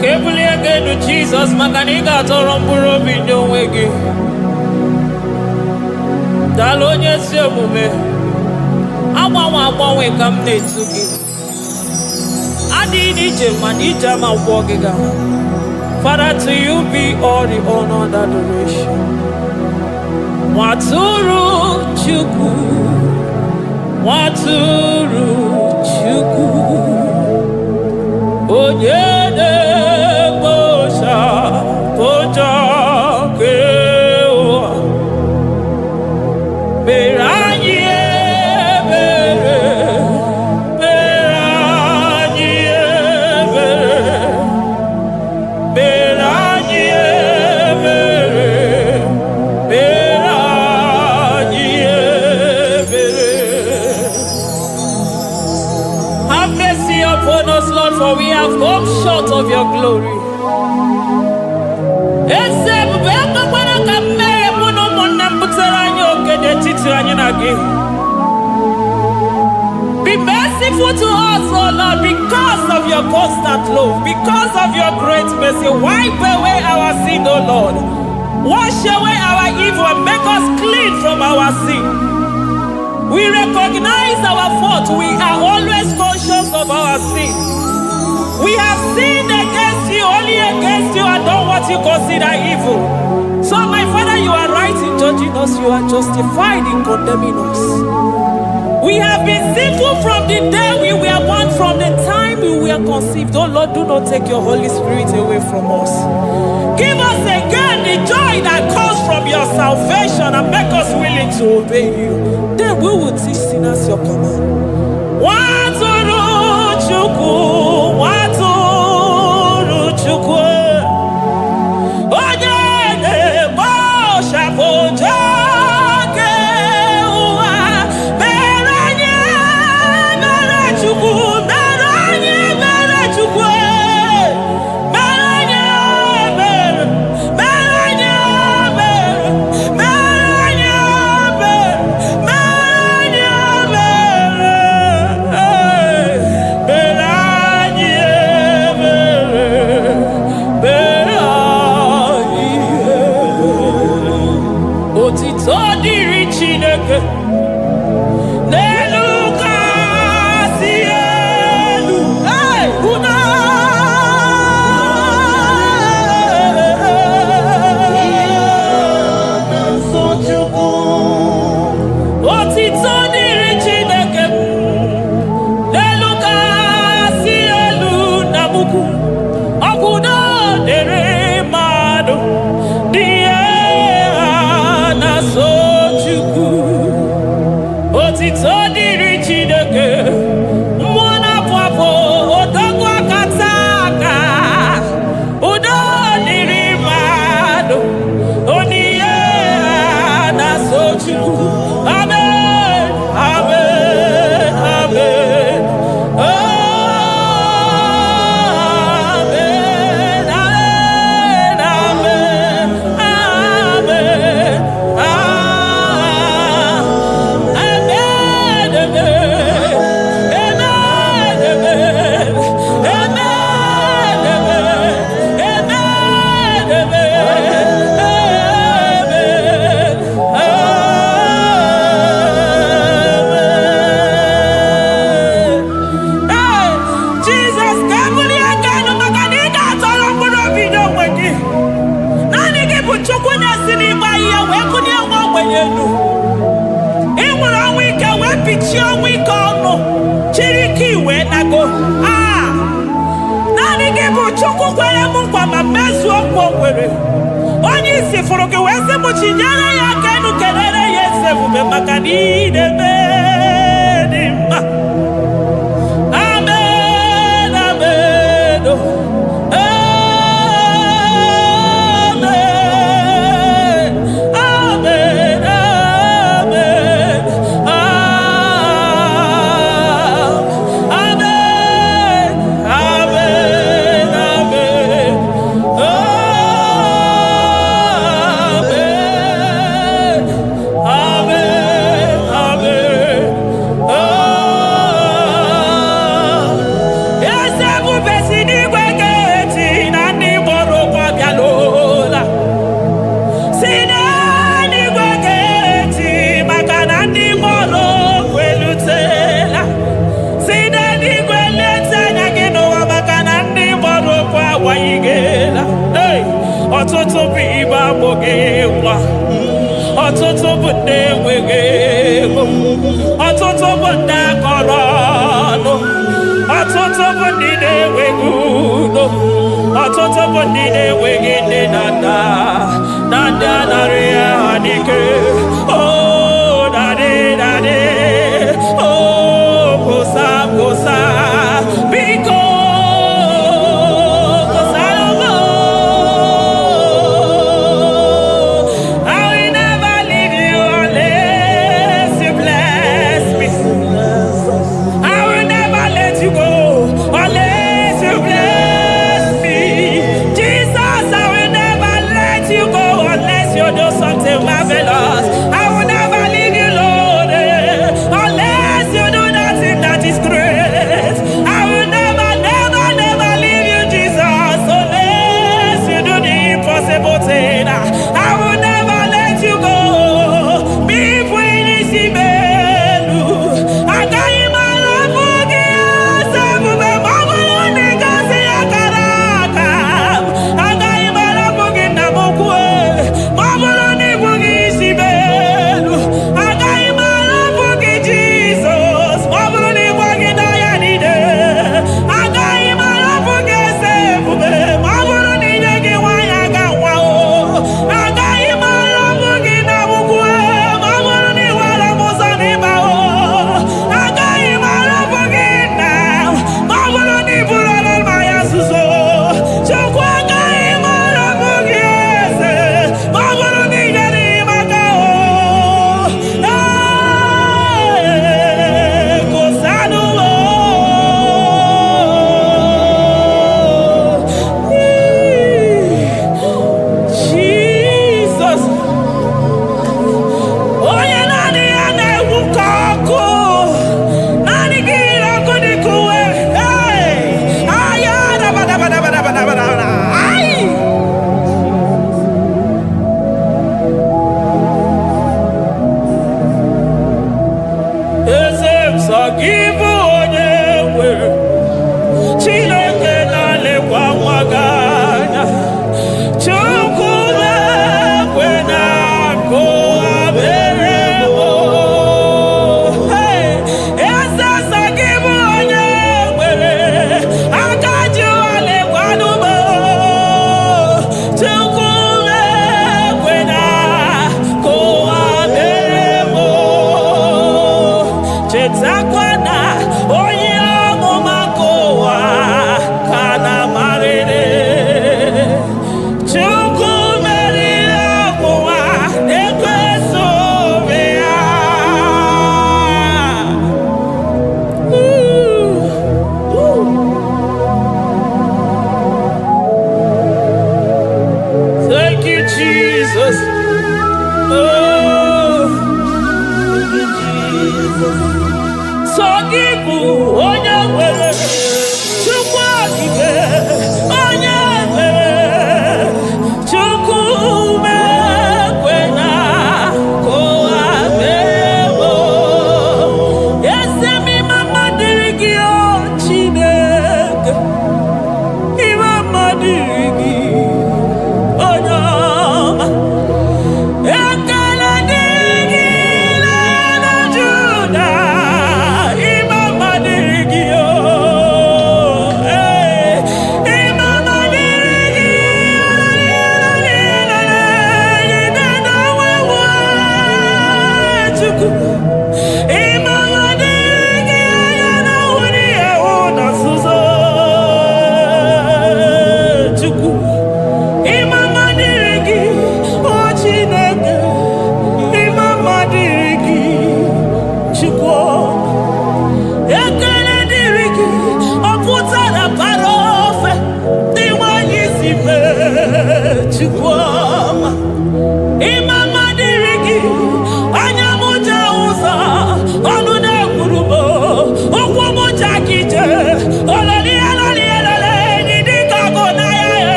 Ka ebulie gị elu, Jizọs, maka na ị ga-atọrọ mkpụrụ obi nye onwe gị. Daalụ, onye ezi omume. Agbanwe agbanwe ka m na-etu gị. Adịghị n'ije mana ije ama gwọ gị ga. Father, to you be all the honor and adoration. Nwatụrụ Chukwu, Nwatụrụ Chukwu, onye na-ekpochapụ njọ nke ụwa, mere anyị ebere, mere anyị ebere, mere anyị ebere, mere anyị ebere. Have mercy upon us, Lord, for we have come short of your glory. Eze ebube, ekwekwara ka mmehie mụ na ụmụnne m butere anyị oke n'etiti anyị na gị. Be merciful to us, O Lord, because of your constant love, because of your great mercy. Wipe away our sin, O Lord. Wash away our evil and make us clean from our sin. We recognize our fault. We are always conscious of our sin. We have sinned against you, only against you, and done what you consider evil. So, my Father, you are right in judging us, you are justified in condemning us. We have been sinful from the day we were born, from the time we were conceived. Oh Lord, do not take your Holy Spirit away from us. Give us again the joy that comes from your salvation and make us willing to obey you. Then we will teach sinners your command. Nwatụrụ Chukwu, Nwatụrụ Chukwu, onye na-ekpochapụ njọ nke ụwa, mere anyị mere Chukwu, mere anyị mere Chukwu, mere anyị mere, mere anyị mere, mere anyị mere, mere anyị mere, mere anyị mere, mere anyị ebere. Otito dịrị Chineke n'elu kasị elu. Hey, unu Nsọ Chukwu. Otito dịrị Chineke n'elu kasị elu na mukwu. Ọgwụdo dịrị mmadụ dị ihe ha na-asọ Chukwu. Otito dịrị Chineke, mmụọ na-apụ apụ, odogwu akata aka. Udo dịrị mmadụ, onihe ha na-asọ Chukwu. Amen, amen, amen. Amen, amen, amen, amen. Ah, amen, amen, amen, amen, amen, amen, amen, amen. Ee, Jizọs, ka ebulie aka elu maka na ị ga-atọrọ mkpụrụ obi n'onwe gị. Naanị gị bụ Chukwu na-esi n'ịgba ihe wee kụnye nwa ogbenye elu. Ị nwụrụ ọnwụ ike wee pichie ọnwụ ike ọnụ, chiri ike iwee nago. Ah! Naanị gị bụ Chukwu kwere m nkwa ma mezuo nkwa o kwere. Onye isi fụrụ gị wee sị m chinyere ya aka elu, kelere ya eze ebube maka na ị na-eme dị mma. Amen, amen, oh. Amen, amen, amen, ah, amen, amen, amen, amen, amen, amen. bụ ndị enweghị ego, ọtụtụ bụ ndị akọrọ ọnụ, ọtụtụ bụ ndị na-enweghị udo, ọtụtụ bụ ndị na-enweghị nne na nna na ndị anarị ya ha n'ike. Oh, daddy, daddy, oh, kosa kosa, biko kosa. I will never leave you unless you bless me. I will never let you go unless you bless me. Jesus, I will never let you go unless you do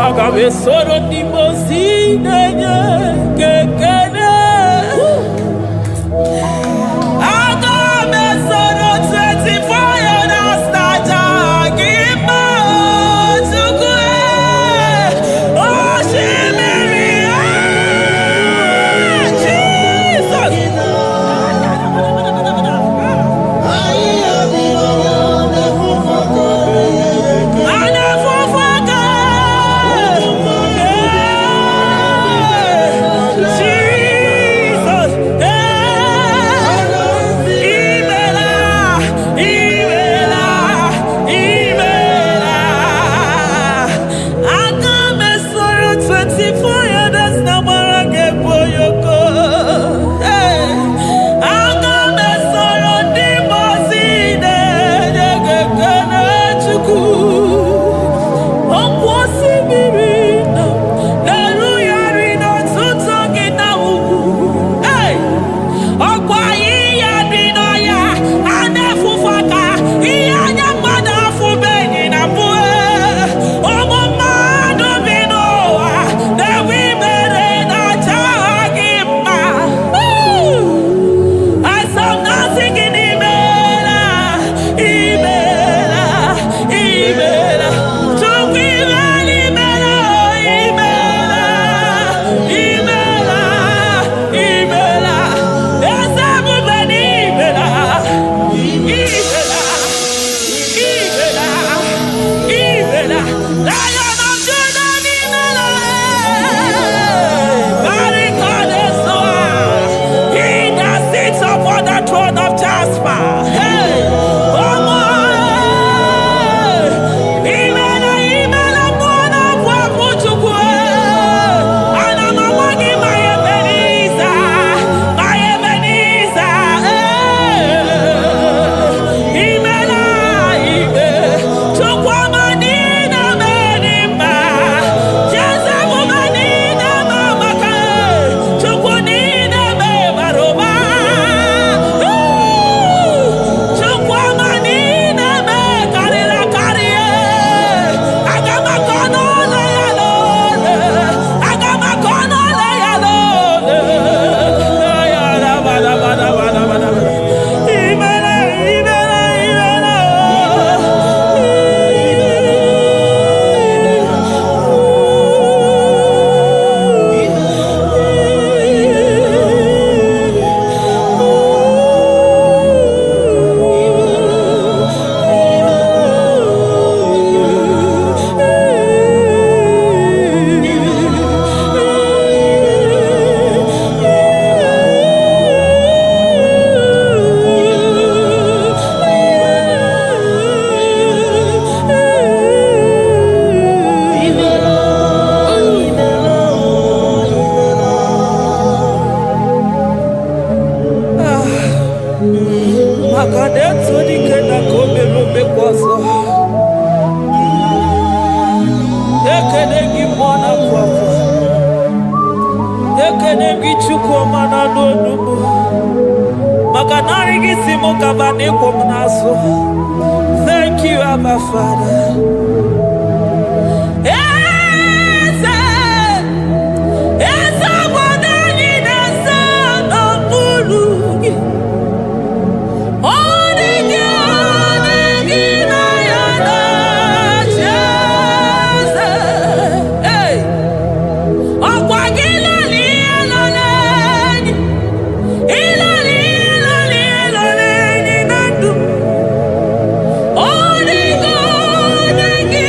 Aga m esoro ndị mmụọ ozi na-enye gị ekele. Aga m esoro 24 elders na-aja gị mma, Chukwu. Osimiri, Jesus. Ahịhịa bi n'ọhịa na-efufe aka na-enye gị ekele. A na-efufe aka. Jesus. Imela, imela, imela. Aga m esoro 24 elders na gbara gị egwu oyoko. Aga m esoro ndị mmụọ ozi na-enye gị ekele, Chukwu. Ọkwa osimiri nọ na-erugharị n'ọtụtụ gị na ugwu. Hey! Ọkwa ahịhịa dị n'ọhịa a na-efufe aka, ihe anya mmadụ afụbeghị na mbụ. Ụmụ mmadụ bi n'ụwa na-enwe ibere na-acha gị mma. Asọmnasị gị n'imela, imela, imela. Chukwu, imela, imela, imela, imela, imela. Eze ebube n'imela, imela, imela, imela. Lion of Judah n'imela. Barikade-soa. He that sits upon the throne of Jasper. Hey! Ọmọ imela, imela, mmụọ na-abụ abụ Chukwu. Ana m agwa gị, ma Ebenezer, ma Ebenezer, imela, ime Chukwu ọma niile mere mma. Jeze ebube niile ma maka Chukwu niile bara ụba. Chukwu ọma niile karịrị akarị. Aga m akọ n'ụlọ ya n'ole. Aga m akọ n'ụlọ ya n'ole. Imela, imela, imela. Imela, imela, imela. Maka na etu dike na ka o mere omekwa ọzọ. Ekene gị, mmụọ na-apụ apụ. Ekene gị, Chukwu ọma na-anụ onugbu, maka narị gị si m gaba na ịkwụ m n'azụ. Thank you, Abba Father. Eze, eze obodo anyị na-eze n'okpuru gị. Ọ dị gị, ọ dị gị na ya na-achị eze. Hey! Ọkwa gị lọlị ihe lọlị enyi, ịlọlị ihe lọlị ihe lọlị enyi na ndụ. Ọ dị gị, ọ dị gị.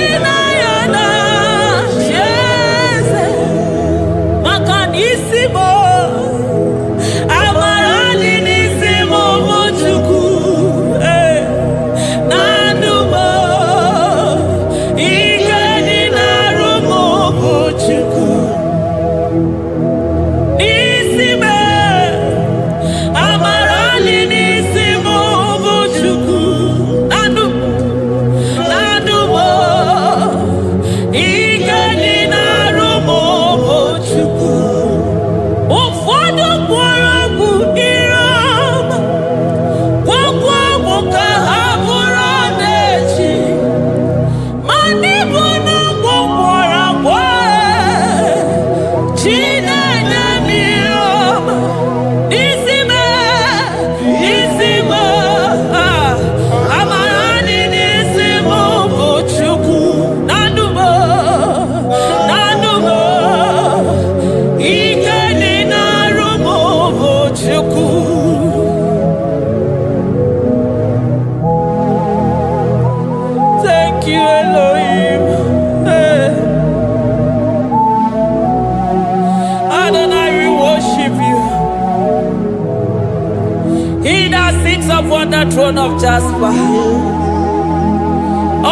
throne of Jasper.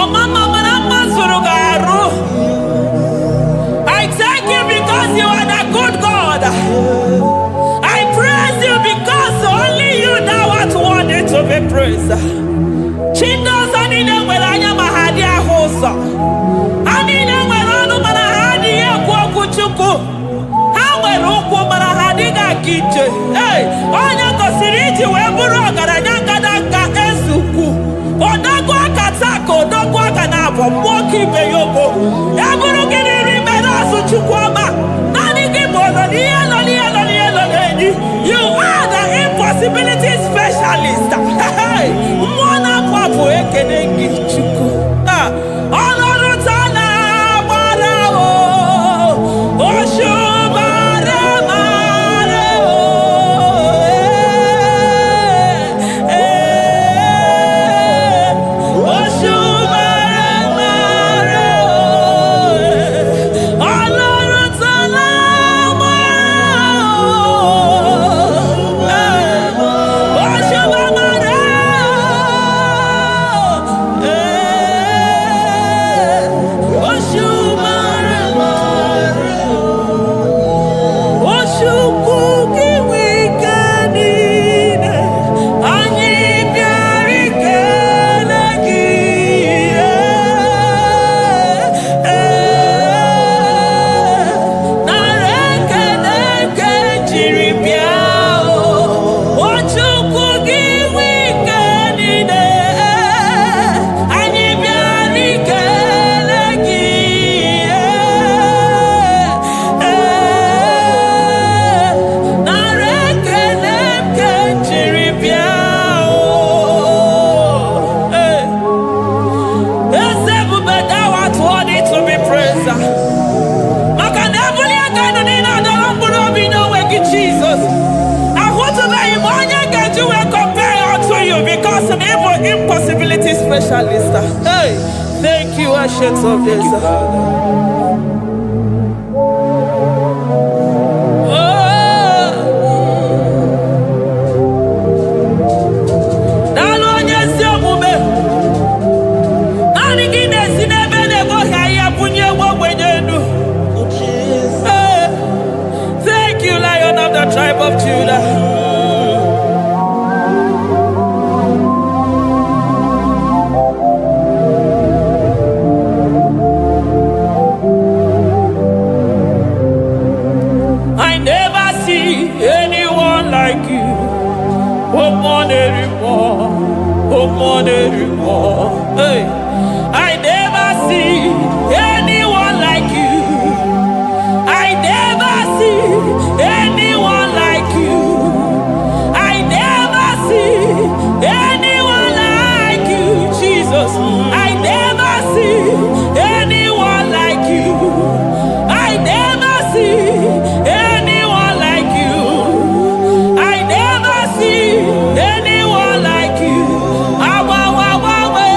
Ọmama mara mma zuru gị arụ. I thank you because you are the good God. I praise you because only you thou art worthy to be praised. Chi ndị ọzọ niile nwere anya ma ha adịghị ahụ ụzọ. Ha niile nwere ọnụ mana ha adịghị ekwu okwu Chukwu. Ha nwere ụkwụ mana ha adịghị aga ije. Ee, onye gosiri iji wee bụrụ ọgaranya ngada eze ukwu. Odogwu aka taa ka odogwu aka na-abụ mmụọ ka ibe ya ogo. Ya bụrụ gị riri mere azụ, Chukwu ọma. Naanị gị bụ ọnọ n'ihe nọ n'ihe nọ n'ihe nọ n'enyi. You are the impossibility specialist. Hey, mmụọ na-apụ apụ, ekene gị, Chukwu. Ah, ọlọ́run tá lágbára o, òṣùbàrẹ̀ màrẹ̀ o. Eh, òṣùbàrẹ̀ màrẹ̀ o. Ọlọ́run tá lágbára o. Òṣùbàrẹ̀ o. Òṣùbàrẹ̀ màrẹ̀ o. Chukwu gị nwe ike niile, anyị bịara ikele gị. Ee, nara ekele nke jiri bịa o. O Chukwu gị nwe ike niile, anyị bịara ikele gị. Ee, nara ekele nke jiri bịa o. Ee. Eze ebube, thou art worthy to be praised. Maka na ebuli aka nọ niile adọrọ mkpụrụ obi n'onwe gị, Jizọs. Ahụtụbeghị m onye ga-eji wee compare unto you because na ị bụ impossibility specialist. Hey, thank you, Ancient of Days. Oh, daalụ onye ezi omume. Naanị gị na-esi n'ebe na-egboghị ahịhịa bunye nwa ogbenye elu. Hey, thank you, Lion of the tribe of Judah. I never see anyone like you. Oh, more, oh, more, more. Hey, I never see anyone like you. I never see anyone like you. I never see anyone like you, Jesus. I never see anyone like you. I never see anyone like you. I never see anyone like you. Awa, wa, wa, wa.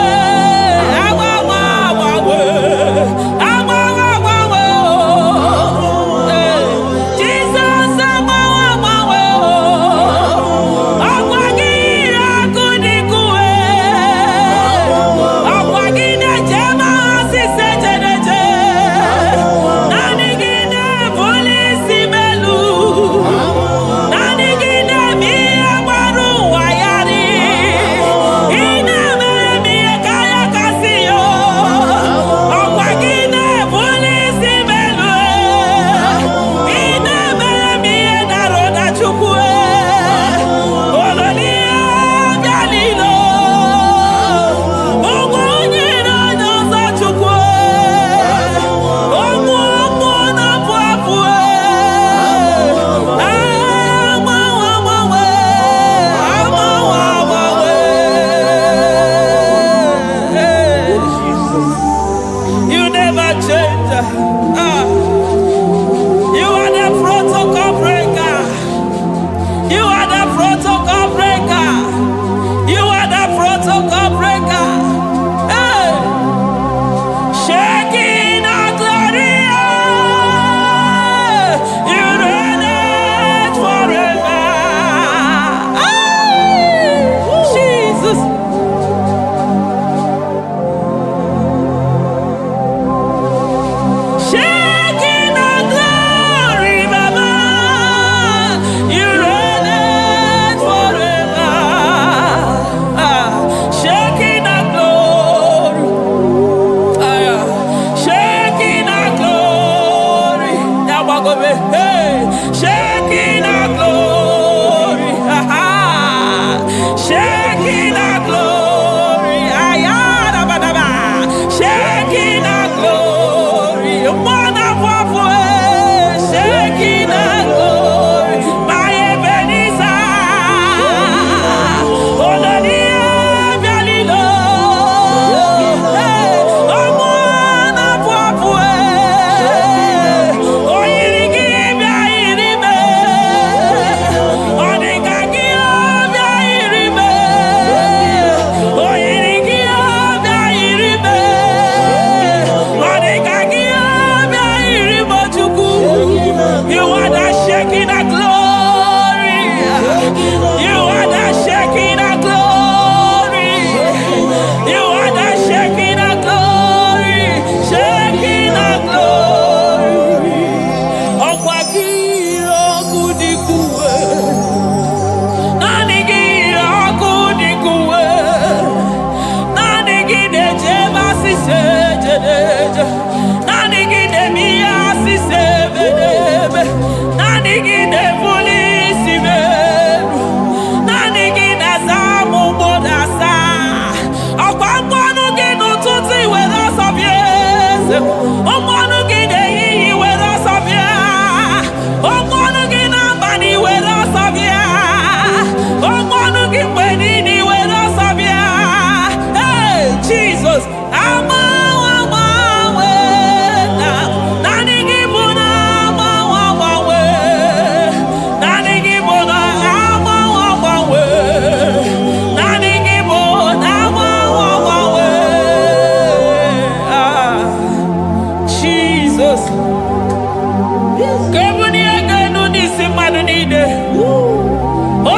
Ka ebulie ego elu n'isi mmadụ niile.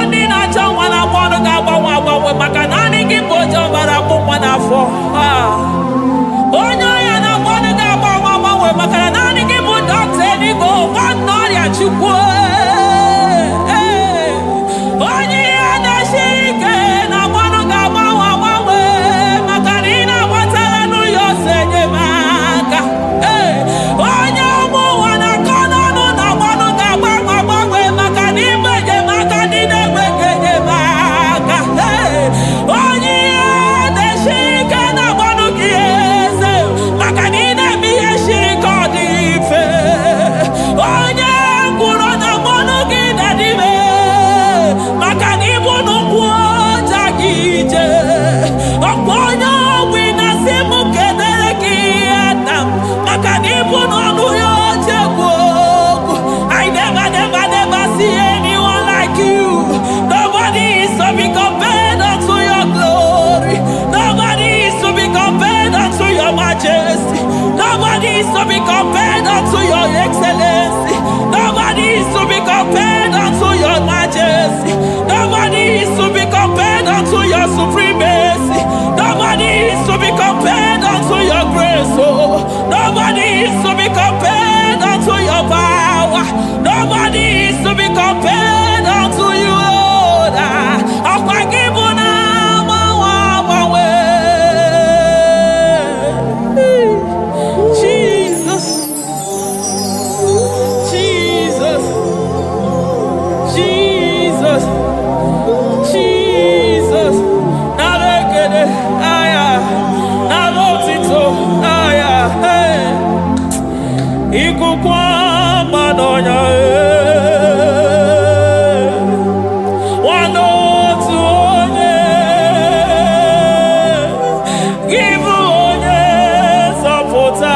Ndị na-achọ nwa na-agba ọnụ ga-agbanwe agbanwe, maka naanị gị bụ oje ọbara agbụ nwa n'afọ. Ah. Onye ọrịa na-agba ọnụ ga-agbanwe agbanwe, maka na naanị gị bụ dọkịta eluigwe, nwanne ọrịa Chukwu. Ee. Onye ihe na-esiri ike na-agba ọnụ ga-agbanwe agbanwe, maka na ị na-agbatara n'ụlọ ọsọ enyemaka. Ee. Onye ụmụ ụwa na-akọ n'ọnụ na-agba ọnụ ga-agbanwe agbanwe, maka na ịbụ enyemaka ndị na-enweghị enyemaka. Ee. Onye ihe na-esiri ike na-agba ọnụ gị eze, maka na ị na-eme ihe siri ike ọ dị mfe. Onye kwuru na mmanụ gị na-adịbe, maka na ịbụ n'ụkwụ ọja gị ije. Ọkwa onye ogbi na-asị m kedere gị nna m, maka na ịbụ n'ọnụ ya oche kwu okwu. I never, never, never see anyone like you. Nobody is to be compared unto your glory. Nobody is to be compared unto your majesty. Nobody is to be compared unto your excellency. Nobody is to be compared unto your majesty. Nobody is to be compared unto your supremacy. Nobody is to be compared unto your grace. Oh, nobody is to be compared unto your power. Nobody is to be compared unto you, Lord. Ọkwa gị bụ na agbanwe agbanwe. Jesus, Jesus, Jesus, Jesus. Nara ekele, aya, nara otito, aya, hey. Ikuku ọma n'ọnya, eh. Nwanne otu onye, gị bụ onye nzọpụta.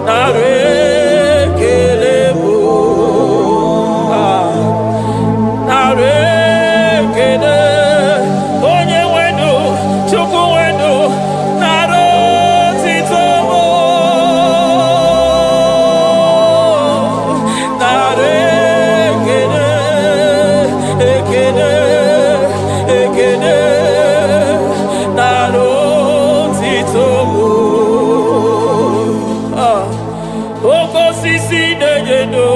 Nara ekele bụ, ah. Nara ekele, onye nwenu, Chukwu nwenu, nara otito bụ. Nara ekele, ekele, ekele, nara otito bụ. Ah. Oke osisi na-enye ndụ,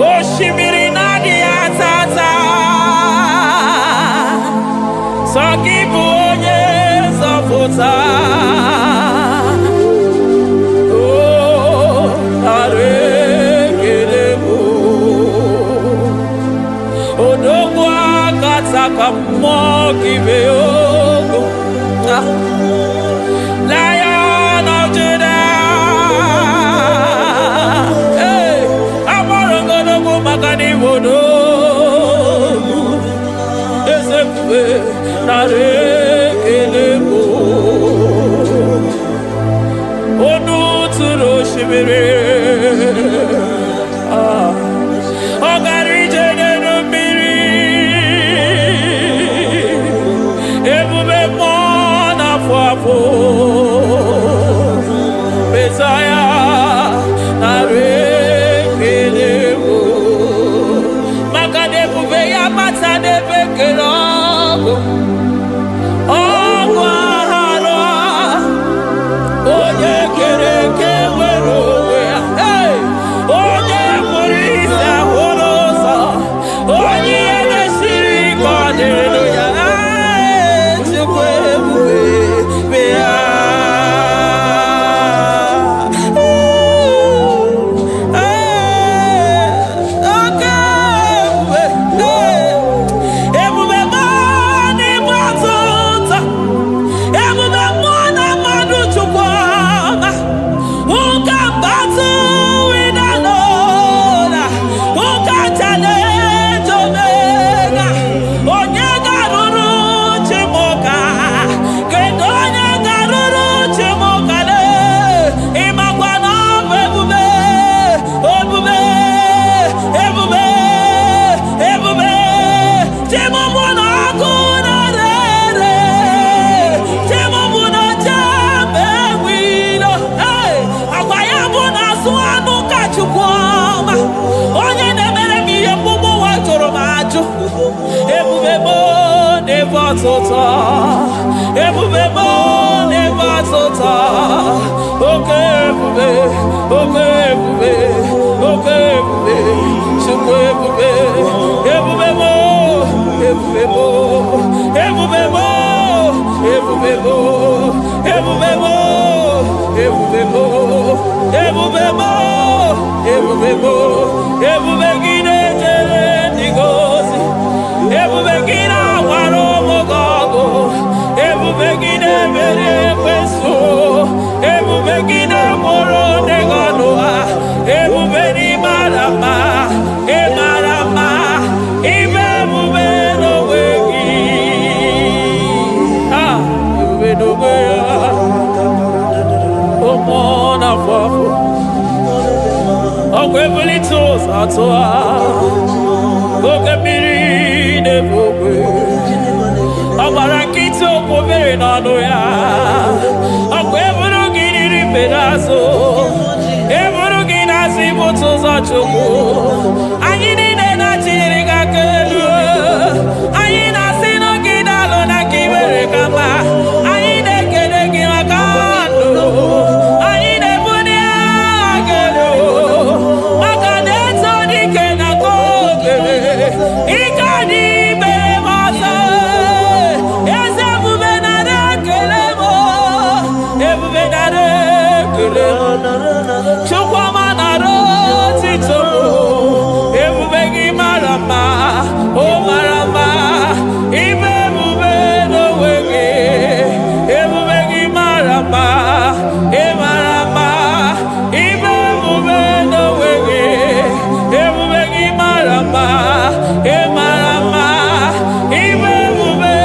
osimiri na-adịghị ata ata, sọ gị bụ onye nzọpụta. O, nara ekele bụ. Odogwu akataka mmụọ gị bee ogo. Ah. Lion of Judah. Hey, agbara ogologo maka na ịbụ odogwu. Eze ebube, nara ekele bụ. Onu tụrụ osimiri. Ah. Ọ gara ije n'elu mmiri. Ebube mmụọ na-afụ afụ. Mesaya, nara ekele bụ. Maka na ebube ya bata n'ebe kere ọgụ. Ọgụ aghara, onye kere eke nwere onwe. Ebube m na-ebe ọtụtụ. Ebube m na-ebe ọtụtụ. Oke ebube, oke ebube, oke ebube, Chukwu ebube, ebube m, ebube m, ebube m, ebube m, ebube m, ebube m, ebube m, ebube m, ebube gị na-ejere ndị gị ozi, ebube gị na-agbara ụmụ gị ọgụ, ebube gị na-emeri ekwensu, ebube gị na-agbụrụ ndị gị ọnụ ha, ebube na ịmara mma, ịmara mma, ime ebube n'onwe gị. Ah, ebube n'onwe ya, ụmụ na-afọ afọ, ọkwa ebulite ụzọ atụ ha, oke mmiri na-ebu ogwe, ọ gbara nkịtị okwu mmiri n'ọnụ ya, ọkwa eburu gị riri mmiri azụ, eburu gị n'azụ ibute ụzọ Chukwu. Anyị niile na-achịnyere gị aka elu, anyị na-asị na gị daalụ na ka i mere ka mma, anyị na-ekele gị maka ndụ, anyị na-ebuli aha gị elu maka na eto dike na ka o mere ike dị mere m ọzọ. Eze ebube nara ekele m, ebube nara ekele m, Chukwuma nara otito m, ebube gị mara mma, o mara mma, ime ebube n'onwe gị, ebube gị mara mma, ị mara mma, ime ebube n'onwe gị, ebube gị mara mma, ị mara mma, ime ebube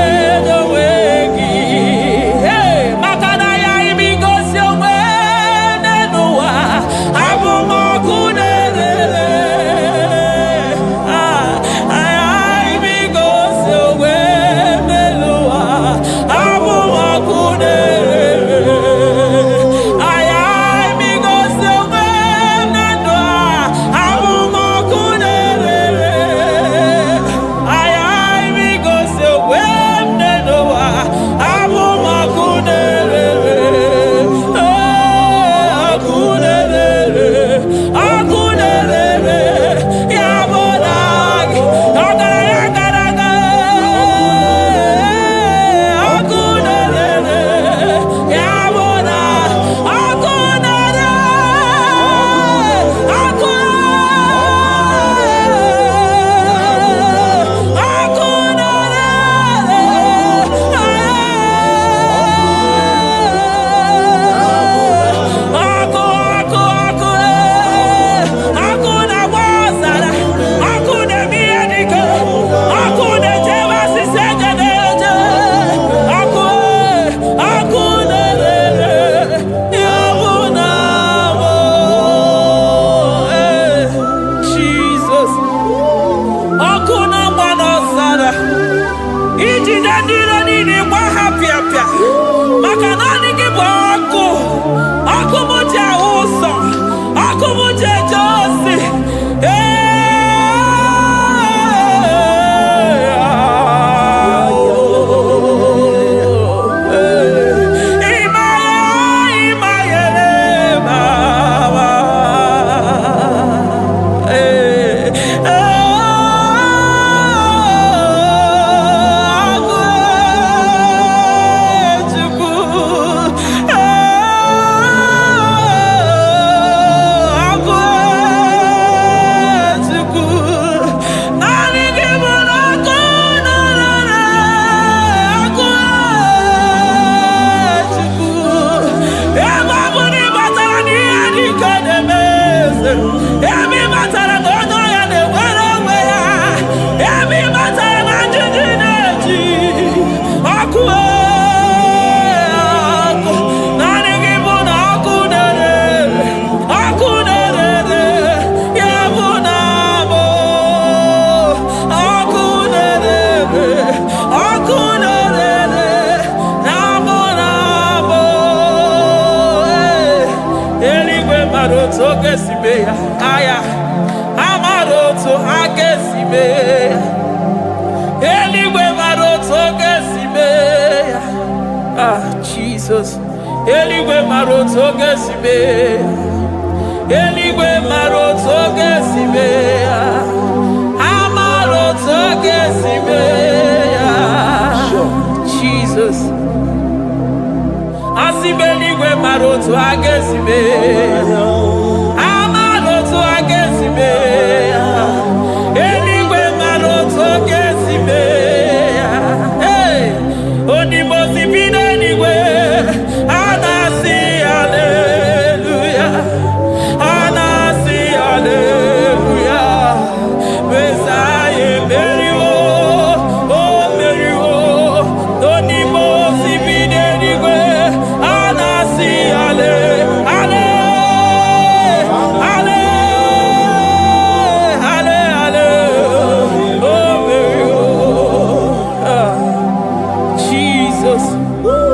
n'onwe gị. Hey, maka na ya imi gosi onwe n'ụwa, abụ m ọkụ na-erere. Ah, imi gosi onwe n'ụwa, abụ m ọkụ na-erere. Aya imi gosi onwe na ndụ a, abụ m ọkụ na-erere. Aya imi gosi onwe m n'ụwa, abụ m ọkụ na-erere. Ee, ọkụ na-erere, ọkụ na-erere, ya bụ na gị, ọgaranya gara aga. Ọkụ na-erere, ya bụ na ọkụ na-ere, ọkụ ọkụ na-ere, ọkụ ọkụ ọkụ, ọkụ na-agba ọzara, ọkụ na-eme ihe dike, ọkụ na-echebe asịsị eje na-eje, ọkụ ọkụ na-erere, ya bụ na mụ. Jizọs, ọkụ na-agba n'ọzara, ijide ndị iro niile gba ha pịapịa, maka naanị gị bụ ọkụ, ọkụ m ji ahụ ụzọ, ọkụ m ji eje ozi. Ee, ịmaya ịmayere mama. Ee, agụ Chukwu, agụ Chukwu, naanị gị bụ na ọkụ na-ere, agụ Chukwu, ebe ọ bụ na ị batara n'ihe dị ike na-eme eze, ebe ị batara na onye ọrịa na-enwere onwe ya, ebe ị batara na njiji na-eji ọkụ, ọkụ, naanị gị bụ na ọkụ na-ere, ọkụ na-ere, ya bụ na mụ ọkụ na-ere, ọkụ na-ere, na mụ na mụ. Eluigwe mara otu oge si mee ya, aya amara otu ha ga-esi mee ya. Jizọs, eluigwe mara otu oge si mee. Eluigwe mara otu oge si mee ya. Ha mara otu oge si mee ya. Jizọs, asị m eluigwe mara otu a ga-esi mee ya. Ha mara otu a ga-esi mee ya. Eluigwe mara otu ọ ga-esi mee ya. Hey! Onimosi bi n'eluigwe, a na-asị haleluya, a na-asị haleluya. Mesaya emeriwo, o meriwo. Onimosi bi n'eluigwe, a na-asị hale, hale, hale, hale, hale, o meriwo. Ah, Jesus. Woo.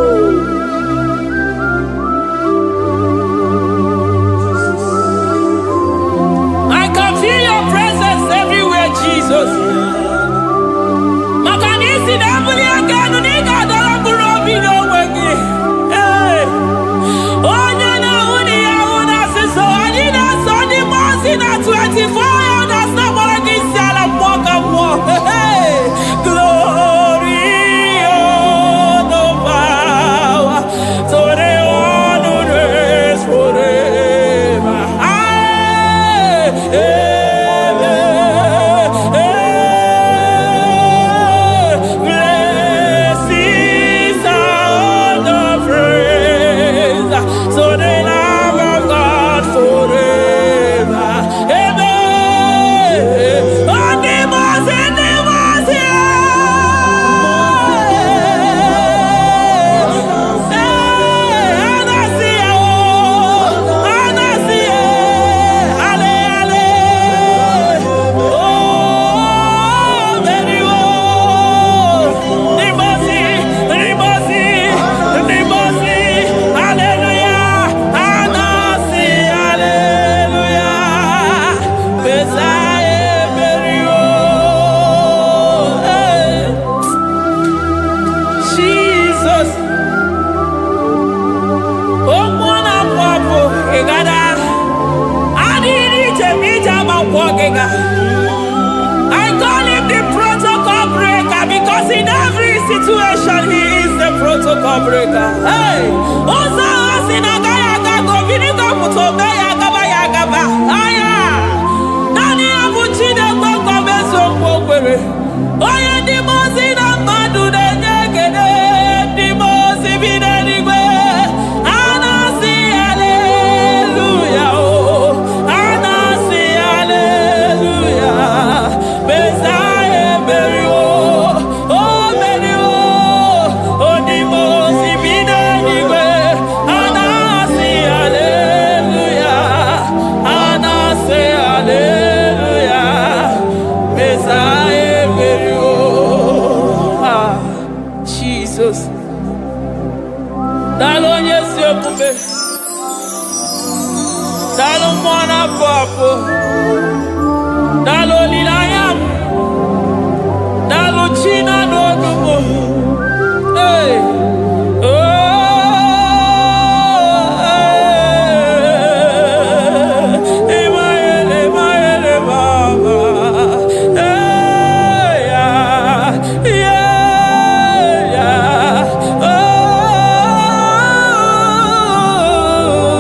I can feel your presence everywhere, Jesus. Maka na isi na ebuli aka elu na ị ga-adọrọ mkpụrụ obi n'onwe gị. Ee. Onye na-ahụ na ihe ahụ na-asịsọ, anyị na-eso ndị mmụọ ozi na 24 elders na-agbara gị isi ala mmụọ ka mmụọ. Hey! Glory, honor, power to the one who reigns forever. Amen. Amen. Blessings and honor, praise to the Lamb of God forever. Amen. Ndị mmụọ ozi, ndị mmụọ ozi, ee, a na-asị ya, o, a na-asị ya, ale, ale, o, meriwo. Ndị mmụọ ozi, ndị mmụọ ozi, ndị mmụọ ozi, haleluya, a na-asị haleluya, Mesaya emeriwo. Ee, Jesus. Okwu na-apụ apụ, ị gada adịghị iche ma ije agbakwọ gị ga. I call him the protocol breaker because in every situation he is the protocol breaker. Hey! Ụzọ ahụ si na agaghị aga ka obinigo pụta ome ya agaba ya agaba. Aya! Naanị ya bụ Chineke ka eziokwu o kwere. Onye ndị mmụọ ozi na mmadụ na-enye ekele, ndị mmụọ ozi bi n'eluigwe. A na-asị haleluya o. A na-asị haleluya. Mesaya emeriwo. O meriwo. Ndị mmụọ ozi bi n'eluigwe. A na-asị haleluya. A na-asị haleluya. Mesaya emeriwo. Ah, Jesus. Daalụ onye ezi omume. Daalụ mmụọ na-apụ apụ. Daalụ olileanya m. Daalụ chi na n'oge m. Hey. Oh, hey. Emmanuel, Emmanuel, Mama. Hey, yeah.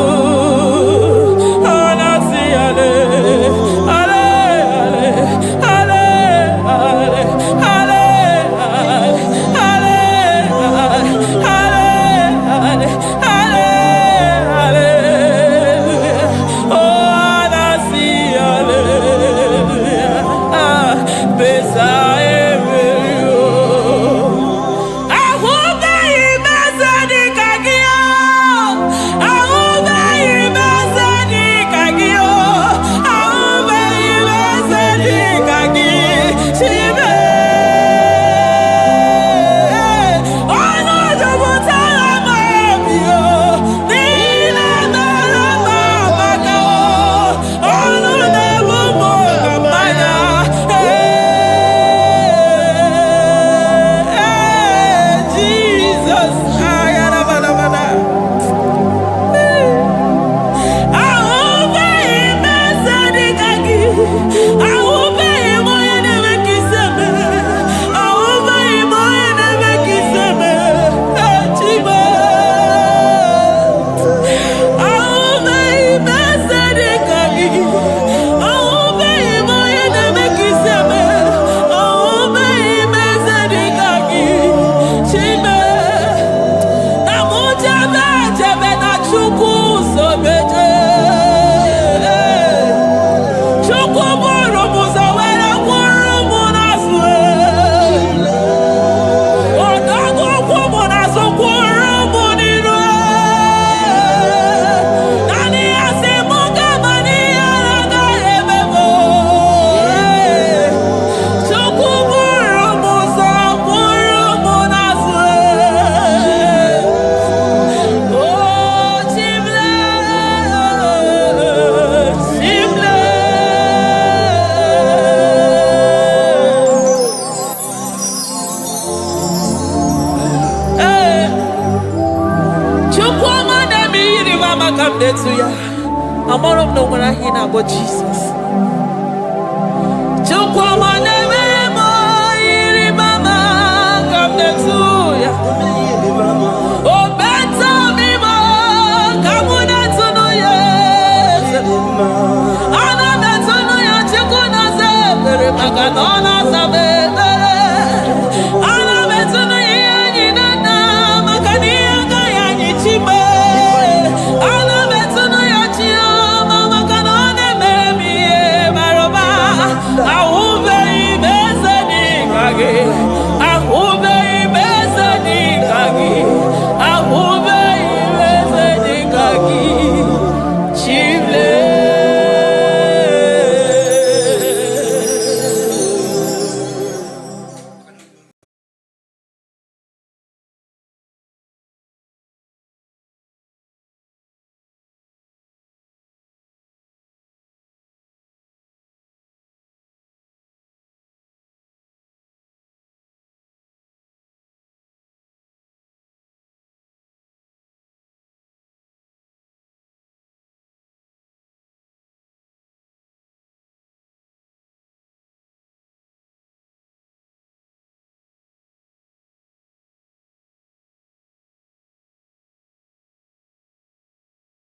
Oh, anasi ale, meje. Chukwu bụrụ m ụzọ were kwụrụ m n'azụ. Odogwu kwụ m n'azụ, kwụrụ m n'iru. Naanị ya sị m gaba n'ihe agaghị eme m. Chukwu bụrụ m ụzọ, kwụrụ m n'azụ. Oh, Chimle, Chimle. Ee, Chukwuma na-eme ihe ịrịba ama ka m na-etu ya. Amara m na o nwere aha ị na-akpọ Jizọs. Chukwuma na-eme m ihe ịrịba ama ka m na-etu.